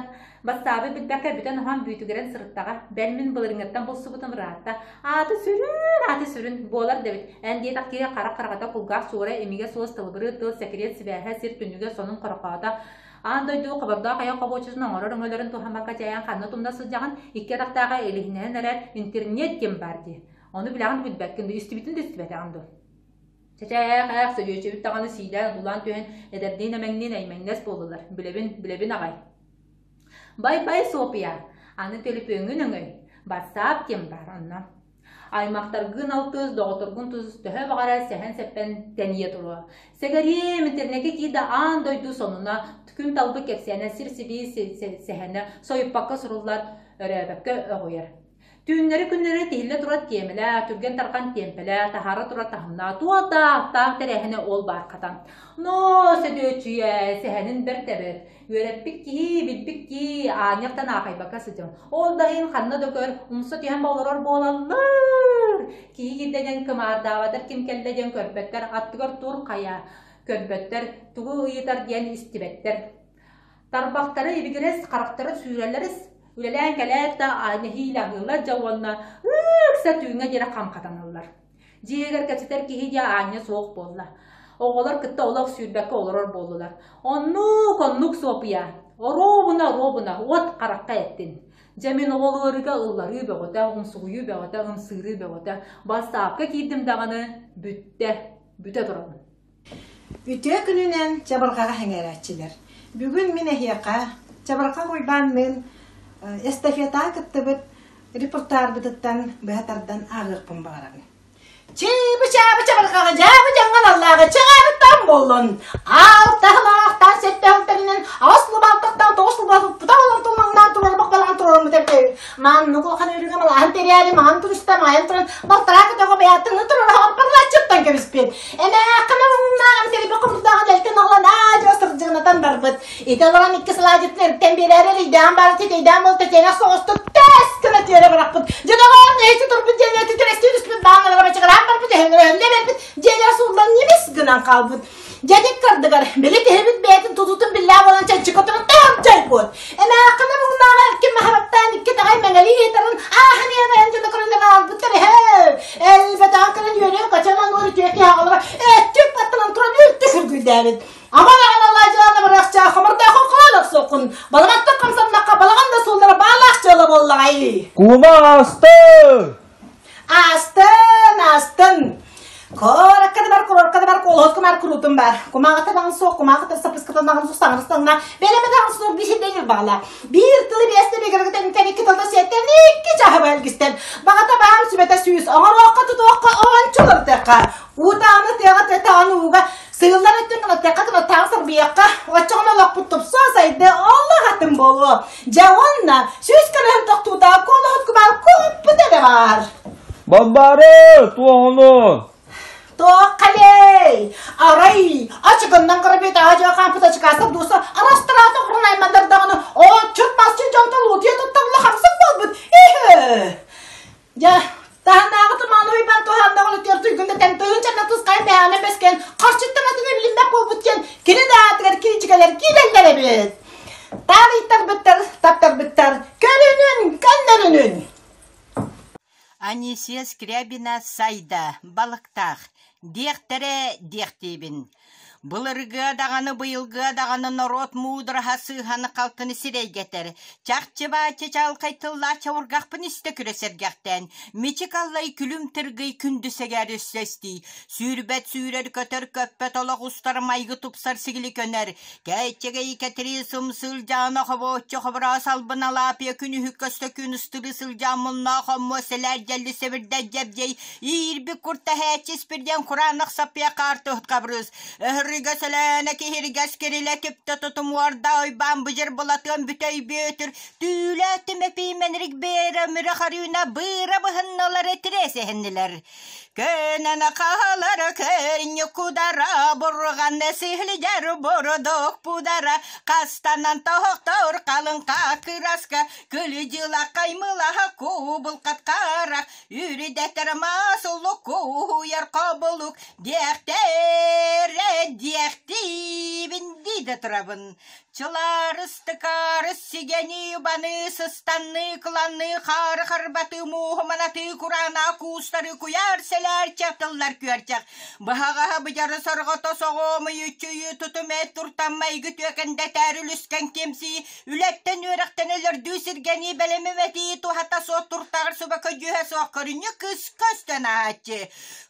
Бассаабы билбэккэ бүтэн-оһон бүүтүгүрэн сырыттаҕа. Бэл мин былырыҥҥыттан булсубутум ыраатта. Ааты сүрүн, ааты сүрүн буолар да эбит. Эн диэтэх киһи харах хараҕата кулгаах суора имигэ суос тылбырыы тыл сэкириэт сибээһэ сир түннүгэ сонун хорохоото Аан дойду хобордоох айах хобуоччутун оҥорор өҥөлөрүн туһаммакка дьайан ханна тумна сылдьаҕын, икки атахтааҕы илиһинэн эрэр интернет диэн баар дии. Ону билэҕин билбэккин дуу, истибитин да истибэтэҕин дуу. Чэчээх, ээх, сөдүөччүбүт даҕаны сиилээн одуулаан түһэн, эдэрдиин эмэҥниин эймэҥнэс буоллулар. Билэбин, билэбин аҕай. Бай-бай, Софья, аны төлөпүөҥҥүн өҥөй. Бассаап диэн баар онно. Аймахтаргын алтыс, доҕотторгун тус төһө баҕарар сэһэн-сэппэн тэнийэ туруо. Сэгэриэм, интернеккэ киир да аан дойду сонуна, күн талбыт кэпсээнэ, сир-сибии сэһэнэ сойуппакка суруллар, өрөөбөккө өҕүйэр. Түүннэри-күннэри тиһиллэ турар тиэмэлээх, түргэн-тарҕан тиэмпэлээх, таһаара турар таһымнаах, туох да ааттаах тэрээһинэ ол баар хатан. Но, Сөдүөччүйэ, сэһэнин бэрт эбит. Үөрэппит киһи, билбит киһи аанньахтан аахайбакка сылдьан. Ол да иһин ханна да көр, умса түһэн олорор буолаллар. Киһи киирдэ диэн кымаардаабатар ким кэллэ диэн көрбөттөр, аттыгар тур хайа көрбөттөр, тугу ыйытар диэн истибэттэр. Тарбахтара ибигирэс, харахтара сүүрэллэрис, үлэлээн кэлээт да нэһиилэ аһыыллар дьэ уонна ыкса түүҥҥэ диэри хам хатаналлар. Дьиэгэр кэпсэтэр киһи диэ аанньа суох буолла. Оҕолор кытта олох сүүрбэккэ олорор буоллулар. Оннук, оннук Суопуйа. Оруобуна, оруобуна, уот харахха эттин. Дьэ мин оҕол ыарыыга ылларыы бөҕөтө, умсугуйуу бөҕөтө, ымсыырыы бөҕөтө. Бассаапка киирдим даҕаны, бүттэ, бүтэ турабын. Үтүө күнүнэн чабырҕаҕа сэҥээрээччилэр. Бүгүн мин эһиэхэ Чабырҕах Уйбаанныын эстафетаҕа кыттыбыт репортарбытыттан быһа тардан ааҕыахпын баҕарабын. Чыыбы-чаабы чабырҕаҕы дьаабы дьаҥҥа наллааҕы чаҕаарыттан буоллун. Алтаһылаахтаан сэттэ-алтарынан аҕыс лубаалтахтаан тоҕус лубаалтах путаалан тулмаҥнаан турар бахбалаан турар мутэртэй. Маннык маайан туран балтараа көтөҕө бэйэттэн турар парлаччыттан кэбиспит. Эмээххинэ муҥнааҕын тэлбэ хомурдааҕын элтэн оҕолон аа-дьуо сырдьыгынатан барбыт. Ити олорон икки сылаадьытын эртэн биэрээри эрэйдээн бары титэйдээн буолта тиэнэх соҕустук тэс гына түөрэ бырахпыт. Дьоноҕоон нэһити турбут дьиэлэр түтүрэстии түспүт бааннара бачыгыраан барбыт өһөҥнөрө өһүллэ бербит дьиэлэр сууллан ньимис гынан хаалбыт. Дьэдик кардыгар били киһибит бэйэтин тутуутун биллээ буолан чанчыка туран таһырдьайбыт. Эмээххинэ муҥнааҕа эркин маһабаттаан икки таҕай мэҥэлии ыытарын ааһан иэбэйэн дьоно көрөн аҕалбыттар эһээ. Элбэтэҕин көрөн үөрүөн көчөн ануор үтүө киһи аҕалара өттүк баттанан туран үлтү сүргүйдээбит. Аман аҕан алаадьылаана барыахча хомурдаахын хаалах суоххун. Балаҕаттан хамсаннахха балаҕан да суоллара баалаах дьыала буоллаҕай. Кума аасты! Аастын, аастын. Коракка да бар, курорка да бар, колхозка бар, курутум бар. Кумаҕата даҕан суох, кумаҕата сапыската даҕан суох, саҥарыстанна. Бэлэмэ даҕан суох биир сирдэ баҕала. Биир тылы биэстэ бигэргэтэн икки тылда сиэттэн икки чаһы бэлгистэн. Баҕата баам сүбэтэ сүүс, оҥоруохха тутуохха оончулартыахха. Уутааны тыаҕа тыатаҕын ууга сыыллар өттүн кынаттыахха кынаттаҕын сарбыйыахха. Оччоҕуна олохпут тупсуо сайды олох атын буолуо. Дьэ уонна сүүс көлөһүн тохтуута куолаһыт кубаар куоппут эрэ баар. Балбаары, туоһуну! Туох халей! Арай, ачыгыннан көрөбүт аадьа хаампыт ачыкаастар дууса арастыраата курун аймандар даҕаны отчут масчын дьонтон утуйа тутталла хамсык буолбут. Иһэ! Дьэ, таһынааҕы тумааны уйбан туһааннаҕын үтүөр туйгун дэтэн тыһыынчанна тускайын бэйэҕинэн бэскэн харчыттан атыны билиммэт буолбут диэн кини да аатыгар киинчикэлэр киирэллэр эбит. Таарыйтарбыттар, таптарбыттар, көрүнүн, көннөрүнүн. Анисия Скрябина Сайда, балыктаах, диэхтэрэ диэхтиибин. Былыргыа даҕаны быйылгыа даҕаны норуот муудараһа сыыһаны-халтыны сирэйгэтэр, чахчы-бааччы чаҕылхай тыллаах чабыргахпын истэ күрэ сэргэхтээн, мичик аллай күлүм тыргый күндү сэгээр өссө истий, сүүрбэт сүүрэр көтөр көппөт олох устар майгы тупсар сигили көнөр, Кээччэгэй кэтирии сымсыылдьаана хобооччу хобороос албын Алаапыйа күнүһү көстө күн ыстырыы сылдьаан муннаах хоммуо сэлээр дьэлли сэбирдэ дьэбдьэй иирбит куртаһээччи испирдиэн кураанах саппыйа хаартыһыт хабырыыс өһөрүгэ сэлээнэ киһиргэс кирилэ түптэ тутумуорда ойбаан быдьыр былатыан бүтэй бүөтүр түүлэ түмэпий мэнирик бээрэ мүрэ харүүнэ быыра быһынналар этирэс эһиннилэр Көнөн хаалар көнньүк кудара бурҕан сиһилдьэр бурдук пудара хастанан тоһохтор халыҥ кыраска күлүдьыла каймылаһа кубулхат хара үрдэтэр маасулук куһуйар хобулук диэхтэрэ диэхтиибин дии да турабын Чылаарыстыкаарыс сигэни убаны сыстанныы кыланныы хаары харбатыы мууһу манатыы кураанаа куустары куйаар сэлээр чатыллар күөрчэх быһаҕаһа быдьары сорҕото соҕуомуйуччуйу тутум эт туртаммайгы түөкэндэтээр үлүскэн киэмсии үлэттэн үөрэхтэн өлөрдүү сиргэнии бэлэмимэтии туһата суох туртаҕар суба көдьүүһэ суох көрүнньү кыс көстөн аһааччы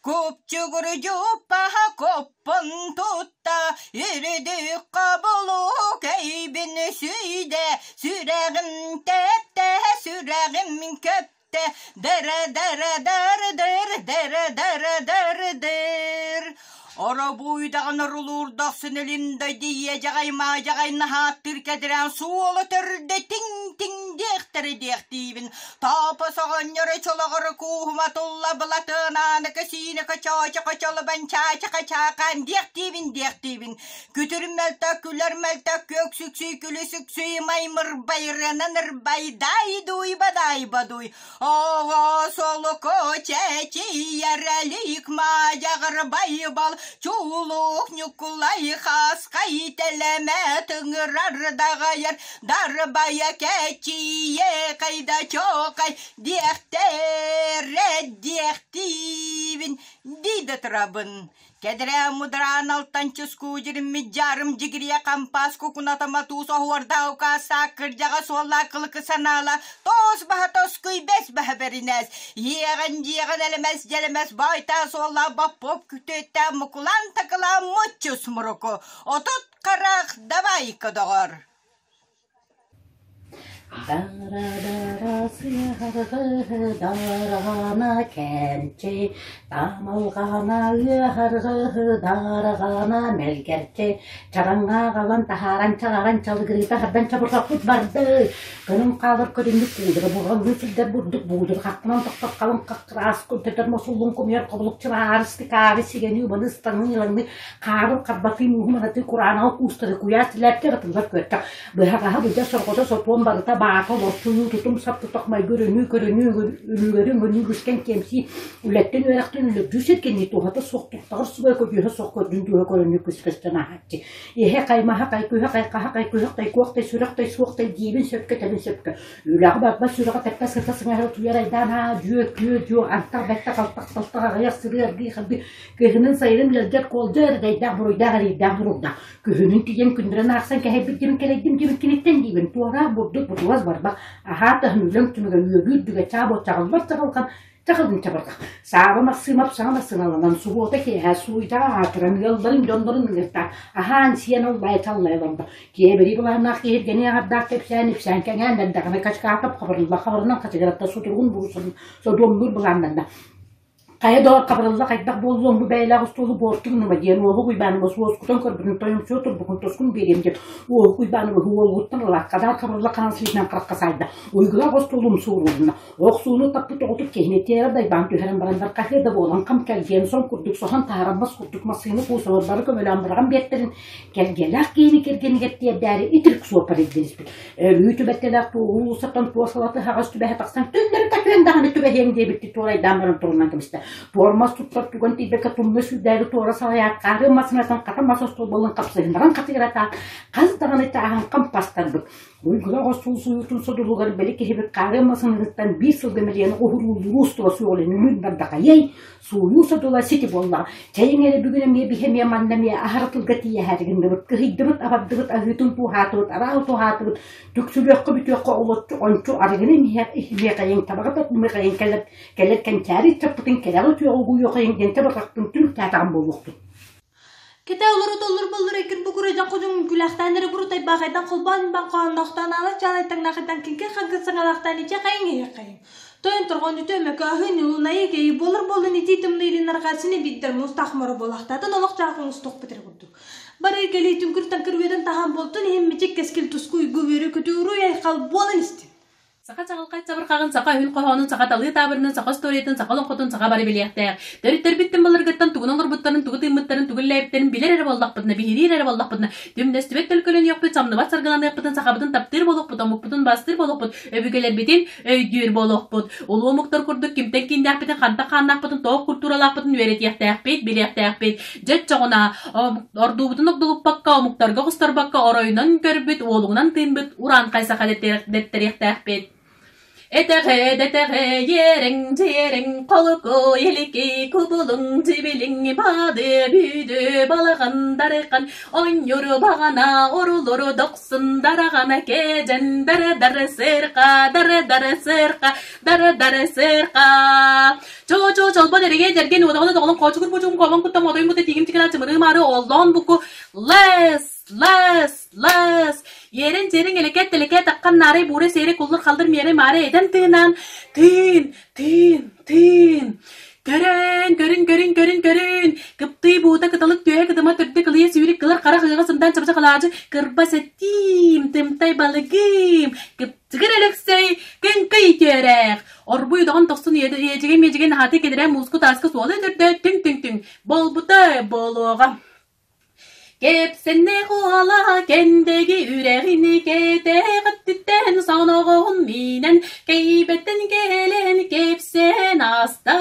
купчугурдьуппаһа коп Пын тутта үрдүк хобулук өйбүн сүүйдэ, сүрэҕим тэптэ, сүрэҕим көптө, дыр-дыр-дыр-дыр, дыр-дыр-дыр-дыр. Оробуйдаҕын орулуур дохсун илин дойду иэдьэҕэй маадьаҕай наһааттыыр кэдирээн суола төрдө тиҥ-тиҥ диэхтэри диэхтиибин. Тоопо соҕонньоро чолоҕоро кууһума тулла былатыан ааныка сиинэкэ чоочоко чолобон чаачака чаакаан диэхтиибин диэхтиибин күтүр мөлтөх күлэр мөлтөх күөк сүксүй күлү сүксүй маймырбай ырыанан ырбай дай дуй бадай бадуй оҕо солуко чэчийэр элик маадьаҕырбай бал чуулук ньукулай хаскай тэлэмэ тыҥырар даҕайар Дарбайа кэчийэ кайда чоокай диэхтэрэ диэхтиибин дии да турабын. Кэдэрэ мудраан алтан чускуу дьириммит дьаарым дьигирийэ хампаас кукуната матуус оһуордаа укаастаах кырдьаҕа суоллаах кылыкы санаала тоос баһа тоскуй бэс баһа бэринэс иэҕэн дьиэҕэн элэмэс дьэлэмэс байтаа суоллаах боппуоп күтүөттээх мукулаан такылаан муччус муруку отут харах давай-ка доҕор. Дараҕана кэнчи, Тамылҕана ыаһаргы, дараҕана мэлгэрчи, Чараҥҥа аҕалан таһааран чаҕаран чалыгырыыта хардан чабырҕаппыт барды. Көнөн хаалар көрүннүк куудара бурҕаллыы сылдьар бурдук буудур хахтанан тохтор халыҥ хаххыраас көтөр мосуллун кумуйар хобулук чыбаарысты каары сигэни убаны ыстаныы ылаҥны хаарын харбатыы мууһу манатыы кураанаҕа куустары куйаас тилээпкэ ытыллар күөттэх Быһаҕаһа быдьа сорҕото сопуон барыта баата олорсуйуу тутум сап тутах майгы өрөнүү көрүнүү үлүгэри өҥөнүү үгүскэн киэмсии үлэттэн үөрэхтэн үлүрдүү сиргэнии туһата суох туттаҕар субай көдьүүһэ суох көрдүн дууһа көрөнүү күс көстөн ааһааччы иһэ хаймаһа хайкүһэ хайхаһа хайкүһэх тайкуох тай сүрэх тай суох тай диибин сөпкө тэбин сөпкө үлэҕэ барбат сүрэҕэ тэппэ сыта сыҥаһа утуйар айдаан аа дьүө күө дьүө антах бэттэх алтах талтах аҕыйах сырыы аргыы харгыы кыһынын сайынын ыалдьар куолдьа эрэйдээх буруйдаах эрэйдээх буруйдаах Күһүнүн тиийэн күннэрин аахсан кэһэйбит диэн кэлэйдим диэбиккиниттэн диибин туораах бурдук бутулас барбах аһаа таһын үлэҥ түмүгэ үөрүү үрдүгэ чаабо чаҕыллар чаҕылҕан чаҕылын чабырҕах Сааба Махсыымап саҥа массыыналанан субуота киэһэ сууйдаах аатыран ыалларын дьоннорун ыҥыртаан аһаан сиэн аллайа чаллайа олордо киэбирии былааннаах киһиргэни аҥардаах кэпсээн ипсээн кэҥээн эрдэҕинэ Качкаатап хабырылла хабырынан хачыгыратта сутуругун буруусун содуомнуур былааннанна Хайа доҕор хабырылла хайдах буоллуом бу бэйэлээх остуолу буорту гыныма диэн Уоһук Уйбаанабыс уоскутан көрбүтүн тойомсуйа турбукун тускун биэриэм диэн Уоһук Уйбаанабыһы уолугуттан ылаат хадаар хабырылла хаан сиитинэн харахха саайда. Уйгулаах остуолу умсуурулунна. Охсууну таппыт оҕотук киһини тиэрэ дайбаан түһэрэн бараннар хаһыа да буолан хам кэлгиэн сон курдук соһон таһааран мас курдук массыына куусабар бары көмөлөөн быраҕан биэртэрин кэлгиэлээх киһини кэргэнигэр тиэрдээри итирик суоппар илдьириспит. Өлүү түбэлтэлээх уулуссаттан туос алаты аһаҕас түбэһэ тахсан түннэри такыан даҕаны түбэһиэҥ диэбиттии туорайдаан баран турунан кэбистэ. Туормас туттар түгэн тиийбэккэ тумна сүүрдээри туора салайаат хаары массыынатын хата мас остуолбалын хапсыһыннаран хатыгыратаат хас даҕаны чааһын хам пастарбыт. Уйгулаах остуол суйуутун содулугар били киһибит хаары массыынатыттан биир сылга мэлийэн уһурууллуруу устула суоҕун үнүн бардахайай Сууйуу содула сити буоллаҕа. Чэйиҥ эрэ бүгүн эмиэ биһи эмиэ манна эмиэ аһара тылга тиийэһээри гынныбыт, кыһыйдыбыт, абардыбыт, аһыытын тууһаатыбыт, араал туһаатыбыт, түксүлүөххэ бүтүөххэ олоччу ончу арыгыны иһиэх иһиэхэйиҥ, табаҕы тардымыахайыҥ, кэлэр кэлэр кэнчээри ыччаппытын кэрэҕэ үтүөҕэ угуйуохайыҥ диэн чабырҕахпын түмүктээтэҕим буолуохтун. Кэтэ олору толлур боллур эккир букура дьон кудуҥ күлэхтээн эрэ бурутайбаахайдан холбоон бан хоһоонноохтоон аала чаалайтаҥнаахайдан кинкин хаҥкын саҥалаахтаан ичэ хайыҥ иһиэххэйиҥ. Тойон торҕон үтө өмөкөөһүн улунайы кэйи буолар буолун итии тымныы илин арҕаасыны биирдэр муустаах моро буолахтаатын олох дьаах оҥостуохпут эрэ курдук. Бары кэлии түҥкүр таҥкыр үөдэн таһаан буолтун иһин мичик кэскил туску уйгу үөрүү көтүү уруй айхал буолан истин. Саха чаҕылхай чабырҕаҕын, саха өһүн хоһоонун, саха талыы таабырынын, саха остуоруйатын, саха олоҥхотун саха бары билиэхтээх. Төрүттэрбиттэн былыргыттан тугун олорбуттарын, тугу тыыммыттарын, тугу үллээбиттэрин билэр эрэ буоллахпытына, биһириир эрэ буоллахпытына, түмнэстибэт төлкөлөнүөхпүт, самныбат саргыланыахпытын, сахабытын таптыыр буолуохпут, омукпутун бастыыр буолуохпут, өбүгэлэрбитин өйдүүр буолуохпут. Улуу омуктар курдук кимтэн кииннээхпитин, хантан хааннаахпытын, туох культуралаахпытын үөрэтиэхтээхпит, билиэхтээхпит. Дьэ оччоҕуна ордуубутун огдолуппакка, омуктарга оҕустарбакка оройунан көрбүт, уолугунан тыынбыт ураанхай саха дэттириэхтээхпит. Этэҕэ дэтэҕэ иэрэҥ дьиэрэҥ холуку илики кубулуҥ дьибилиҥ баады бүүдү балаҕан дарыхан онньуру баҕана орулуру дохсун дараҕана кээдьэн дара дара сырка дара дара сырка дара дара сырка Чоо-чоо чолбон эригэ дэрген уодаҕына доҕолон хоочугур бучугун куобан куттам отойун кутта тиигим тикина чымырыы маары оллоон буку лес лес лес иэрин дьиэриҥ элэкэт тэлэкэ таххан наарай буура сиэри куллур халдыр миэрэ маары этэн тыынан тыын тыын тыын Көрөн, көрүн, көрүн, көрүн, көрүн! Кыптый буута кыталык түөһэ кытыма төрдө кылыйа сүүрүк кылар харах ыаҕа сымдаан чабыча халаадьы кырбас этиим, тымтай балыгым, Кыптыгыр Өлөксөй кыҥкый үтүөрээх! Орбуй удоҕон тохсун иэдьигэй-миэдьигэй наһааты кэдэрэ мууску тааска суола өтөрдө түҥ-түҥ-түҥ буолбута буолуоҕа. Кэпсэннэ хуала кэндэги үрэҕин кэтээх өттүттэн соноҕоһун миинэн кэйбэттэн кэлэн кэпсээн ааста.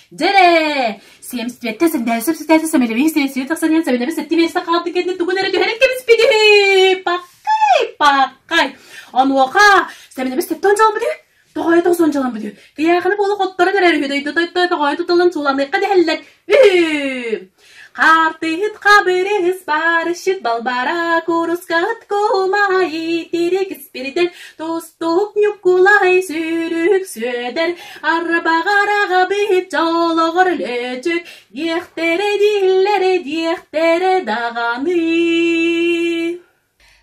Дьэрэ! Сиэмстибэттэ сэндэһэ сэтээсэ сэмэлэбиһи сиэсийэ тахсан иһэн сэмэлэби сэттэ биэстэ хаалты кэннэ тугун эрэ түһэрэн кэбиспитиһи! Паккай! Паккай! Онуоха сэмэлэби сэттэ дьалбыты тоҕойо тоҕсон дьаламмыт үһү. Кыйааханы буола хотторон эрэр үһү дойду тойто тоҕойо тутуллан сууланыахха дэһэллэр үһү. Хаартыһыт хабырыһыс барышыт балбара курускаһыт кумаайы тирик испириден тустук ньуккулай сүүрүк сүөдэр арбаҕараҕа быһыт дьолоҕор лөөчүк диэхтэрэ дииллэрэ диэхтэрэ даҕаны.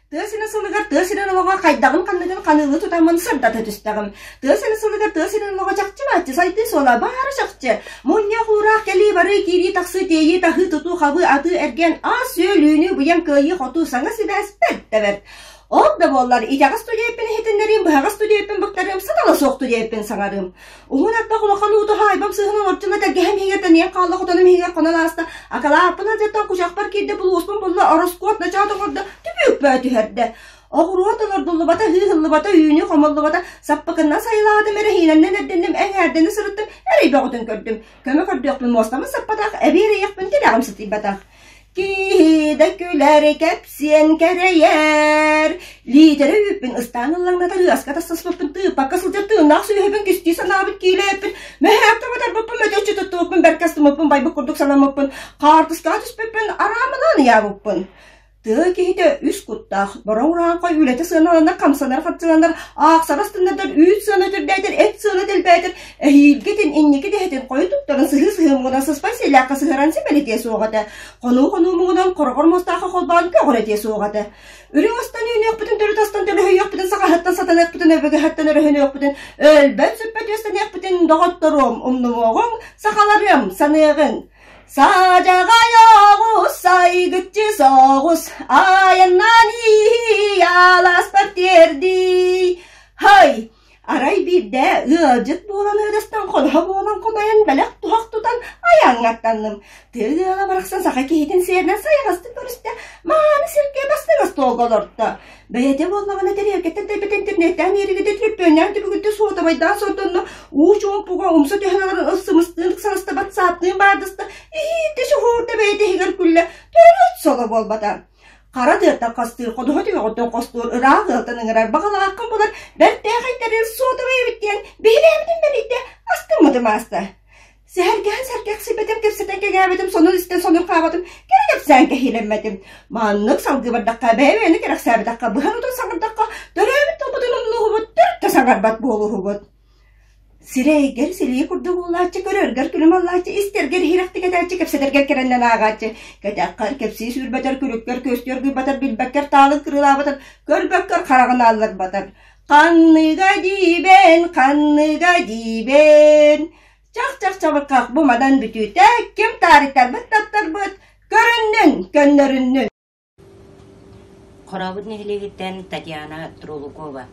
Тыа сирин сылыгар тыа сирин олоҕо хайдаҕын ханныгын ханыылыы тутаммын сырдата түстэҕим. Тыа сирин сылыгар тыа сирин олоҕо чахчы-бааччы сайдыы суола баара чахчы. Мунньах уураах кэлии-барыы, киирии-тахсыы, тиэйии-таһыы, тутуу-хабыы, атыы-эргиэн, ас-үөл, үүнүү, быйаҥ, кыайыы-хотуу, саҥа сибээс бэрт да бэрт. Ол да буоллар, итэҕэс студиябын иһитиннэриим, быһаҕас студиябын быктарыым, сатала суох студиябын саҥарыым. Уһун аттах улахан ууту хаайбам сыыһын олорчуна тэлгэһэм иһигэр тэнийэн хаалла хотонум иһигэр хонон ааста, акалааппын алдьаттан кучахпар киирдэ, булууспун булла, ороскуот ночоот оҥордо, түбүкпэ түһэрдэ. Оҕуруот олордуллубата, ыһыыллыбата, үүнүү хомуллубата, саппыкыннан сайылаатым, эрэһиинэннэн эрдинним, эҥээрдэнэ сырыттым, эрэй бөҕөтүн көрдүм. Көмө көрдүөхпүн муостамын саппатах, эбии эрэйиэхпин тилэҕим сытыйбатах. Киһи да күлэр, кэпсиэн кэрэйэр. Лиитэрэ үүппүн ыстаан ыллаҥнатар ыаска тастаспыппын тыыппакка сылдьар тыыннаах сүөһүбүн кистии санаабыт киилээппин, мөһөөккө батарбыппын, мөтөччү туттубуппун, бэркэ астыммыппын, байбыт курдук санаммыппын, хаартыскаҕа түспүппүн, араамалаан ыйаабыппын. Тыа киһитэ үс куттаах, бороҥ урааҥхай үлэтэ сыаналанар, хамсанар харчыланар, аахсар астыннардар, үүт сыана түрдээтэр, эт сыана дэлбээтэр, эһиилгитин, инники дэһэтин хойу туттаран сыһыы-сыһыы муҥунан сыспай сиэлээххэ сыһыаран симэлитиэ суох этэ. Хонуу-хонуу муҥунан хороҕор муостаахха холбоон көҕүрэтиэ суох этэ. Үрүҥ астан үүнүөхпүтүн, төрүт астан төлөһүйүөхпүтүн, саҕаһыттан сатаныахпытын, өбүгэһэттэн өрөһүнүөхпүтүн, өлбөт-сүппэт үөстэниэхпитин, доҕотторуом, умнумуоҕуҥ, сахаларыам, саныаҕыҥ. Саадьаҕай оҕус, сайгыччы соҕус, айаннаан иһий, алааспар тиэрдий. Һай, арай биирдэ ыалдьыт буолан ыадастан хоноһо буолан хомойон бэлэх-туһах тутан айаҥҥаттанным. Тыа ыала барахсан саха киһитин сиэринэн сайаҕастык көрүстэ, мааны сиргэ бастыҥ остуолга олорто. Бэйэтэ буоллаҕына тэриэлкэттэн тэйбит интернеттээн иэригитэ түлүппүөннээн түбүгүрдэ суотабайдаан сордонно, уу чуумпуга умса түһэн олорон ылсымыстыын ыксаласта батсааттыын баардыста, иһиирдэ суһуурда бэйэтэ иһигэр күллэ, төрүт соло буолбата. Хара тыаттан хастыыр, ходуһа түгэҕиттэн хостуур, ыраах ыалтан ыҥырар, баҕалааххын булар, бэртээхэй тэрил суотабай эбит диэн биһирээбитин бэрийдэ, астыммытым ааста. Сэһэргэһэн сэргэхсийбэтим, кэпсэтэн кэҥээбэтим, сонун истэн сонурҕаабатым, кэрэ кэпсээн кэһиилэммэтим. Маннык салгыы бардахха, бэйэ-бэйэни кэрэхсээбэтэххэ, быһан утан саҥардахха, төрөөбүт тылбытын умнууһубут, төрүт да саҥарбат буолуһубут. Сирэйгэр силии курдук уулааччы, көрөргөр күлүм аллааччы, истэргэр иһирэхтик этээччи, кэпсэтэргэр кэрэннэн ааҕааччы, кэтэххэр кэпсии сүүрбэтэр, күлүккэр күөстүөр гыйбатар, билбэккэр таалын кырыылаабатар, көрбөккөр хараҕын аалларбатар. Ханныга диибэн, ханныга диибэн, Чах-чах чабырҕах бу мадан бүтүүтэ ким таарыйтарбыт таптарбыт, көрүннүн, көннөрүннүн. Хорообут нэһилиэгиттэн Татьяна Тролукова.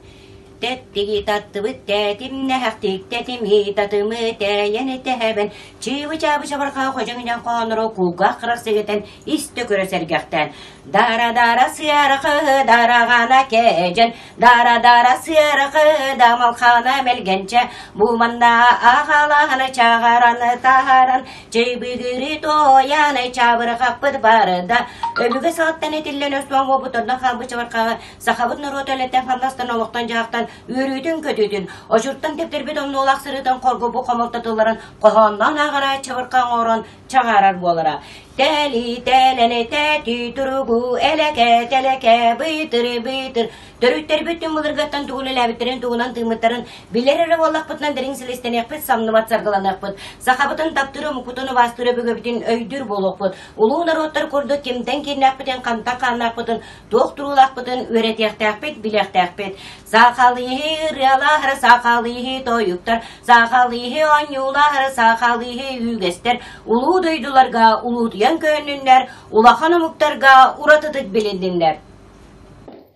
Тэттиги таттыбыт тээтим нэһэхтик тэтими татымы тээйэн этэһэбэн чыыбы-чаабы чабырҕаа ходьоҥ хоонору кулгаах харах сэгэтэн истэ көрө сэргэхтээн Дара-дара сыарахы дараҕана кээдьэн Дара-дара сыарахы дамалхана мэлгэнчэ Буманна ахалаһаны чаҕараны таһаран Чыйбыгыры туойаны чабырҕаппыт барда Өбүгэ саҕаттан этиллэн өспөҥ буолбут хаалбыт чабырҕаҕы сахабыт норуота үлэттэн-хамнастан олохтон-дьаһахтан үөрүүтүн-көтүүтүн очуртан тэптэрбит омнуолаах сырыытын хоргупу хомолтотулларын хоһоонноон ааҕара чабырҕа оҥорон чаҕаарар буолара. Тэли тэлэни тэтүү туругу элэкэ тэлэкэ быйтыр быйтыр төрүттэрбит түҥ былыргаттан тугун үлээбиттэрин тугунан тыыммыттарын билэр эрэ буоллахпытынан дириҥ силистэниэхпит самныбат саргыланыахпыт сахабытын таптыыр омукпутун убаастыыр өбүгэбитин өйдүүр буолуохпут улуу норуоттар курдук кимтэн кииннээхпитин хантан хааннаахпытын туох туруулаахпытын үөрэтиэхтээхпит, билиэхтээхпит. Саахалыыһы ырыалаахара, саахалыыһы тойуктар, саахалыыһы оонньуулаахара, саахалыыһы үгэстэр улуу дойдуларга улуутуйан көөннүннэр, улахан омуктарга уратытык билинниннэр.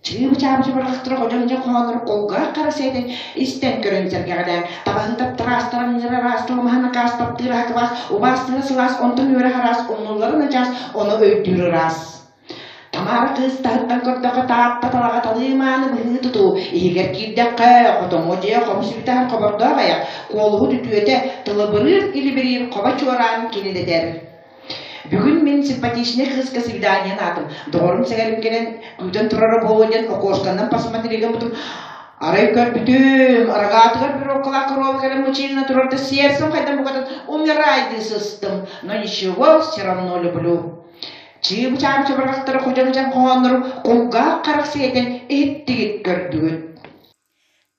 Чыыбы-чаабы чабырҕахтара ходьоҥ-дьоҥ хоһооннору кулгаах хара сиэтэн истэн көрөн сэргэҕэлээн, табаһы таптараастаран ыҥырар аастал маһын акаас таптыыр аһакыбаас, убаастыыра сылаас, онтон үөрэх араас, умнулларын адьас, ону өйдүүр ыраас. Тамара кыыс таһыттан көрдөххө Таатта талаҕа талыы мааны быһыы тутуу, иһигэр киирдэххэ хотоҥҥо дьиэ хомус үтэһэр хобордоох айах, куолуһут үтүөтэ, тылыбырыыр илибириир хобо чуораан кинилэтэр. Бүгүн мин симпатичнай кыыска свидание анаатым. Доҕорум сэгэрим кэлэн күүтэн турара буолуо диэн окошканан посмотригаммытым арай көрбүтүм, арагаатыгар пирожкалаах коровка кэлэн мучильно турар да сердцем хайдан букатын умирай дыы сыстым. Но ничего, все равно люблю. Чыыбы-чаабы чабырҕахтары ходьоҥ-дьаҥ хоһооннору кулгаах харах сиэтэн иһиттигит көрдүгүт.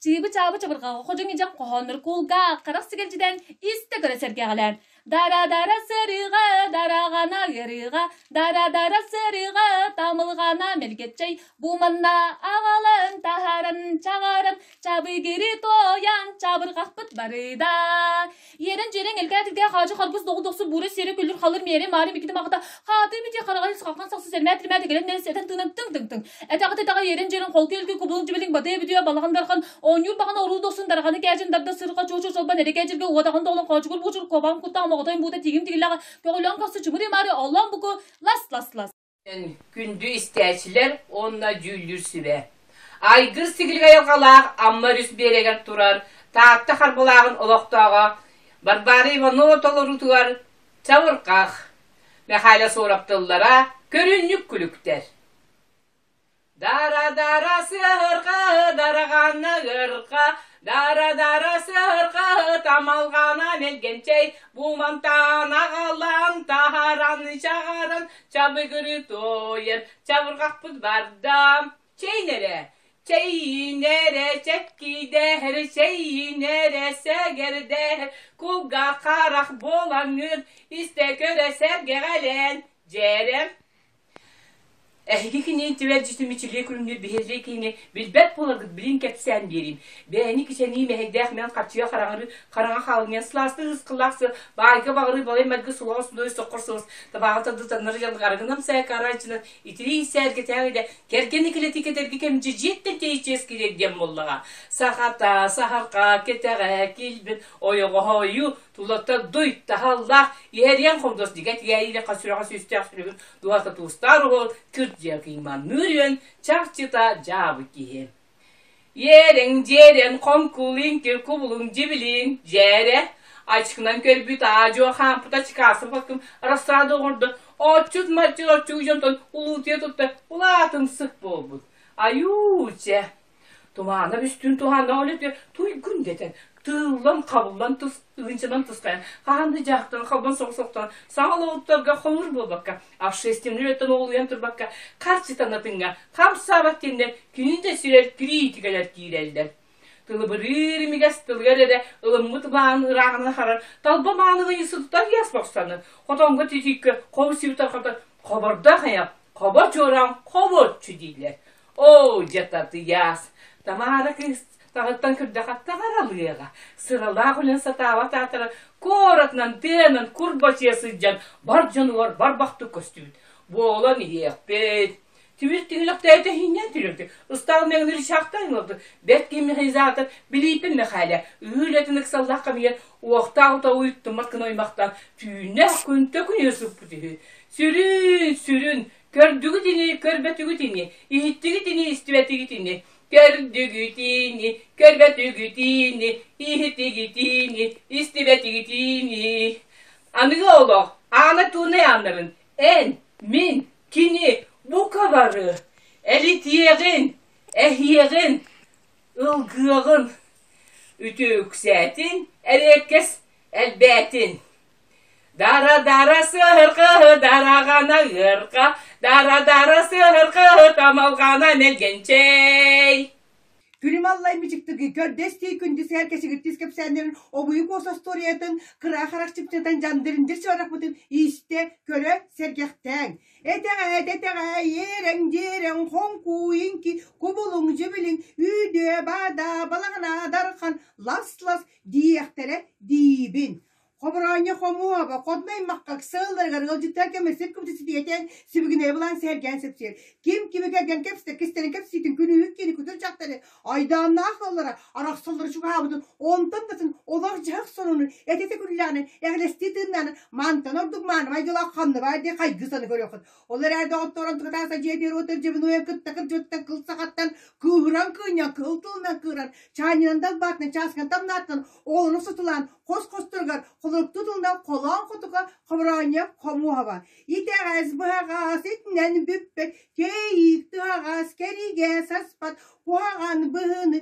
Чыыбы-чаабы чабырҕаҕы ходьоҥ-дьаҥ хоһооннору кулгаах харах сигэлдьитэн истэ көрө сэргэҕэлээн. Дара-дара сырыыга, дараҕана ыарыыга, дара-дара сырыыга, тамылҕана мэлгэччэй, бу манна аҕалан таһааран чаҕаран, чабыгыры туойан чабырҕахпыт барыда. Иэрэн дьиэрэҥ элгээ-тилгээ хаадьы харгыс доҕу дохсу буура сиэрэ күллүр халыр миэрэ маары микити маҕата хааты мити хараҕай сахахан сахсы сэрмээ тирмээ тигэрэн нэлс этэн тыынан тыҥ тыҥ тыҥ этэҕит этэҕэ иэрэн дьиэрэн холку илги кубулуҥ дьибилиҥ батыйа бүтүө балаҕан дархан оонньуур баҕана оруу дохсун дарханы кээдьин дарда сырҕа чуочу чолбон эрэкээ дьиргэ уодаҕын доҕолон хоочугур буучур куобаҕым куттаах моҕотойум буута тиигим тигиллэҕэ көҕүлээн көхсү чымырый маары оллоон буку лас лас лас. Күндү истээччилэр уонна дьүүллүүр сүбэ. Айгыр сигилик айылҕалаах Амма өрүс биэрэгэр турар Таатта Харбалааҕын олохтооҕо Варвара Иванова толоруутугар Чабырҕах, Мэхээлэ Суорап тыллара көрүнньүк күлүктэр. Дара-дара сыһырҕа, дараҕана ыарҕа, дара-дара сыһырҕа, тамалҕана мэлгэнчэй, бумантаан аҕалан, таһаран, чаҕаран, чабыгыры туойан, чабырҕахпыт барда. Чэйин эрэ, чэйин эрэ, чэккийдэһэр, чэйин эрэ, сэгэрдэһэр, кулгаах харах буолаҥҥын, истэ көрө сэргэҕэлээн, дьээрэм. Эһиги кинини түбэлдьитин мичилийэ күлүмнүүр биһиэхэ киһини билбэт буоларгыт билин кэпсээн биэриим. Бэйэни кичэнии мэһэйдээх мэн хаччыйа хараҥарыы хараҥа хаалынньан сылаастыы ыскылаах сыа баайга баҕарыы балай майгы сулаҕа судуой соххор сылыс табааҕы тарды таннары дьаллык арыгынам сээкэ арааччынан итирии сээргэтээҕи да кэргэни килэти кэтэрги кэмдьи дьиэттэн тэйиччиэс кириэр диэн буоллаҕа. Сахата, саһарха, кэтэҕэ, килбин, ойоҕоһойуу, тулата дуй, таһаллаах, иһэриэн холдос дигэ тигээйиилэ хас сүрэҕэ сүүстээх сүрүгүн Дуота туустаар уол кырдьык ыйманныыр үөн чахчыта дьаабы киһи. Иэрэҥ дьиэрэҥ хоҥкулиҥ кубулуҥ дьибилиҥ дьээрэ ачкынан көрбүт аа-дьуо хаампыта чыкаасы бакым рассада оҥордо отчут маччыт оччуг дьонтон улуутуйа тутта улаатымсык буолбут. Айуу чэ Тумаана бүстүүн туһааннаах үлэтигэр туйгун дэтэн, тыыллан-хабыллан тыс ыһынчанан тускайан, хаһан да дьаахтан халбан соҕус охтон, саҥа олоҕуттарга хомур буолбакка, общественнай үлэттэн оҕолуйан турбакка, харчытан атыҥҥа хамсаабат диэннэр күнү да сирэр кириитикэлэр киирэллэр. Тылыбырыыр имигэс тылыгар эрэ ылыммыт былаанын ырааҕынан харар талба мааны институттар яс бохсаны, хотоҥго титииккэ хобу сибитэр хото хобордоох айах, хобо чуораан хобуоччу дииллэр. Оо, дьэ татыйаас, Тамара кыыс таҕыттан күрдэхэ таҕаралыаҕа, сыралаах үлэн сатаабат аатара куоратынан тыанан курбачыйа сылдьан бар дьонугар барбахтык көстүбүт. Буолан иһиэхпит. Тимир тиҥилэхтээбитэ иһинньэн түлүрдү. Ыстаал мэҥнэри чаахтаан ылды. Бэрт киһи механизатор Билииппин Мэхээлэ ыһыы үлэтин ыксаллаах кэмигэр уохтаах утауй тумат гына оймахтаан түүннээх күнтэ күнү сыппыт үһү. Сүрүн, сүрүн, Көрдүгүт ини, көрбөтүгүт ини, иһиттигит ини, истибэтигит ини, көрдүгүт ини, көрбөтүгүт ини, иһиттигит ини, истибэтигит ини. Аныгы олох аана туунай ааннарын эн, мин, кини бука бары элитиэҕин, эһиэҕин, ылгыаҕын, үтүө үксээтин, эриэккэс элбээтин. Дара-дара сыһырҕы, дараҕана ыарҕа, дара-дара сыһырҕы, тамалҕана мэлгэнчэй. Күлүм аллай мичиктиги көрдөстүү күндү сээр кэчигиртис кэпсээннэрин обуйук уос остуоруйатын кыра харах чыпчатан дьандырындыр чорахпытын истэ көрө сэргэхтээҥ. Этэҕэ тэтэҕэ иэрэҥ дьиэрэҥ хоҥкуу иҥки кубулуҥ дьибилиҥ үүдүө баада балаҕана дархан лас-лас диэхтэрэ диибин. Хобороонньо хомуоба, хотун аймахха ыксалларыгар ыалдьыттар кэмирсик кыбытысытыйатэн сибигинэйэ былаан сэһэргээн сэпсиэр. Ким кими кэргэн кэпсэтэр, кистэлэҥ кэпсиитин күнүүһүт киһини күтүр дьахтары айдааннаах ыаллара арахсаллара чугаһаабытын, онтон да атын олох-дьаһах сонунун этитэ күллэҕинэн, эҕилэстии тыыннаанын мантан ордук мааны майгылаах ханна баар диэн хайгыы саны көрүөххүт. Ол эрээри доҕотторун тыгытааса дьиэтигэр уотар дьэбин уйан кытта кырдьыбыттан кыл сахаттан кыыһыран кыынньан кыһыл тылынан кыыран чаанньынан далбаатынан чааскан тамнааттан оҕолону сутулаан хос-хосторугар холоруктуу тылынан холоон хотуга хобороонньо хомуоһаба итэҕэс быһаҕас итинэн бүппэт кэйиик тыһаҕас кэригэ саспат куһаҕан быһыыны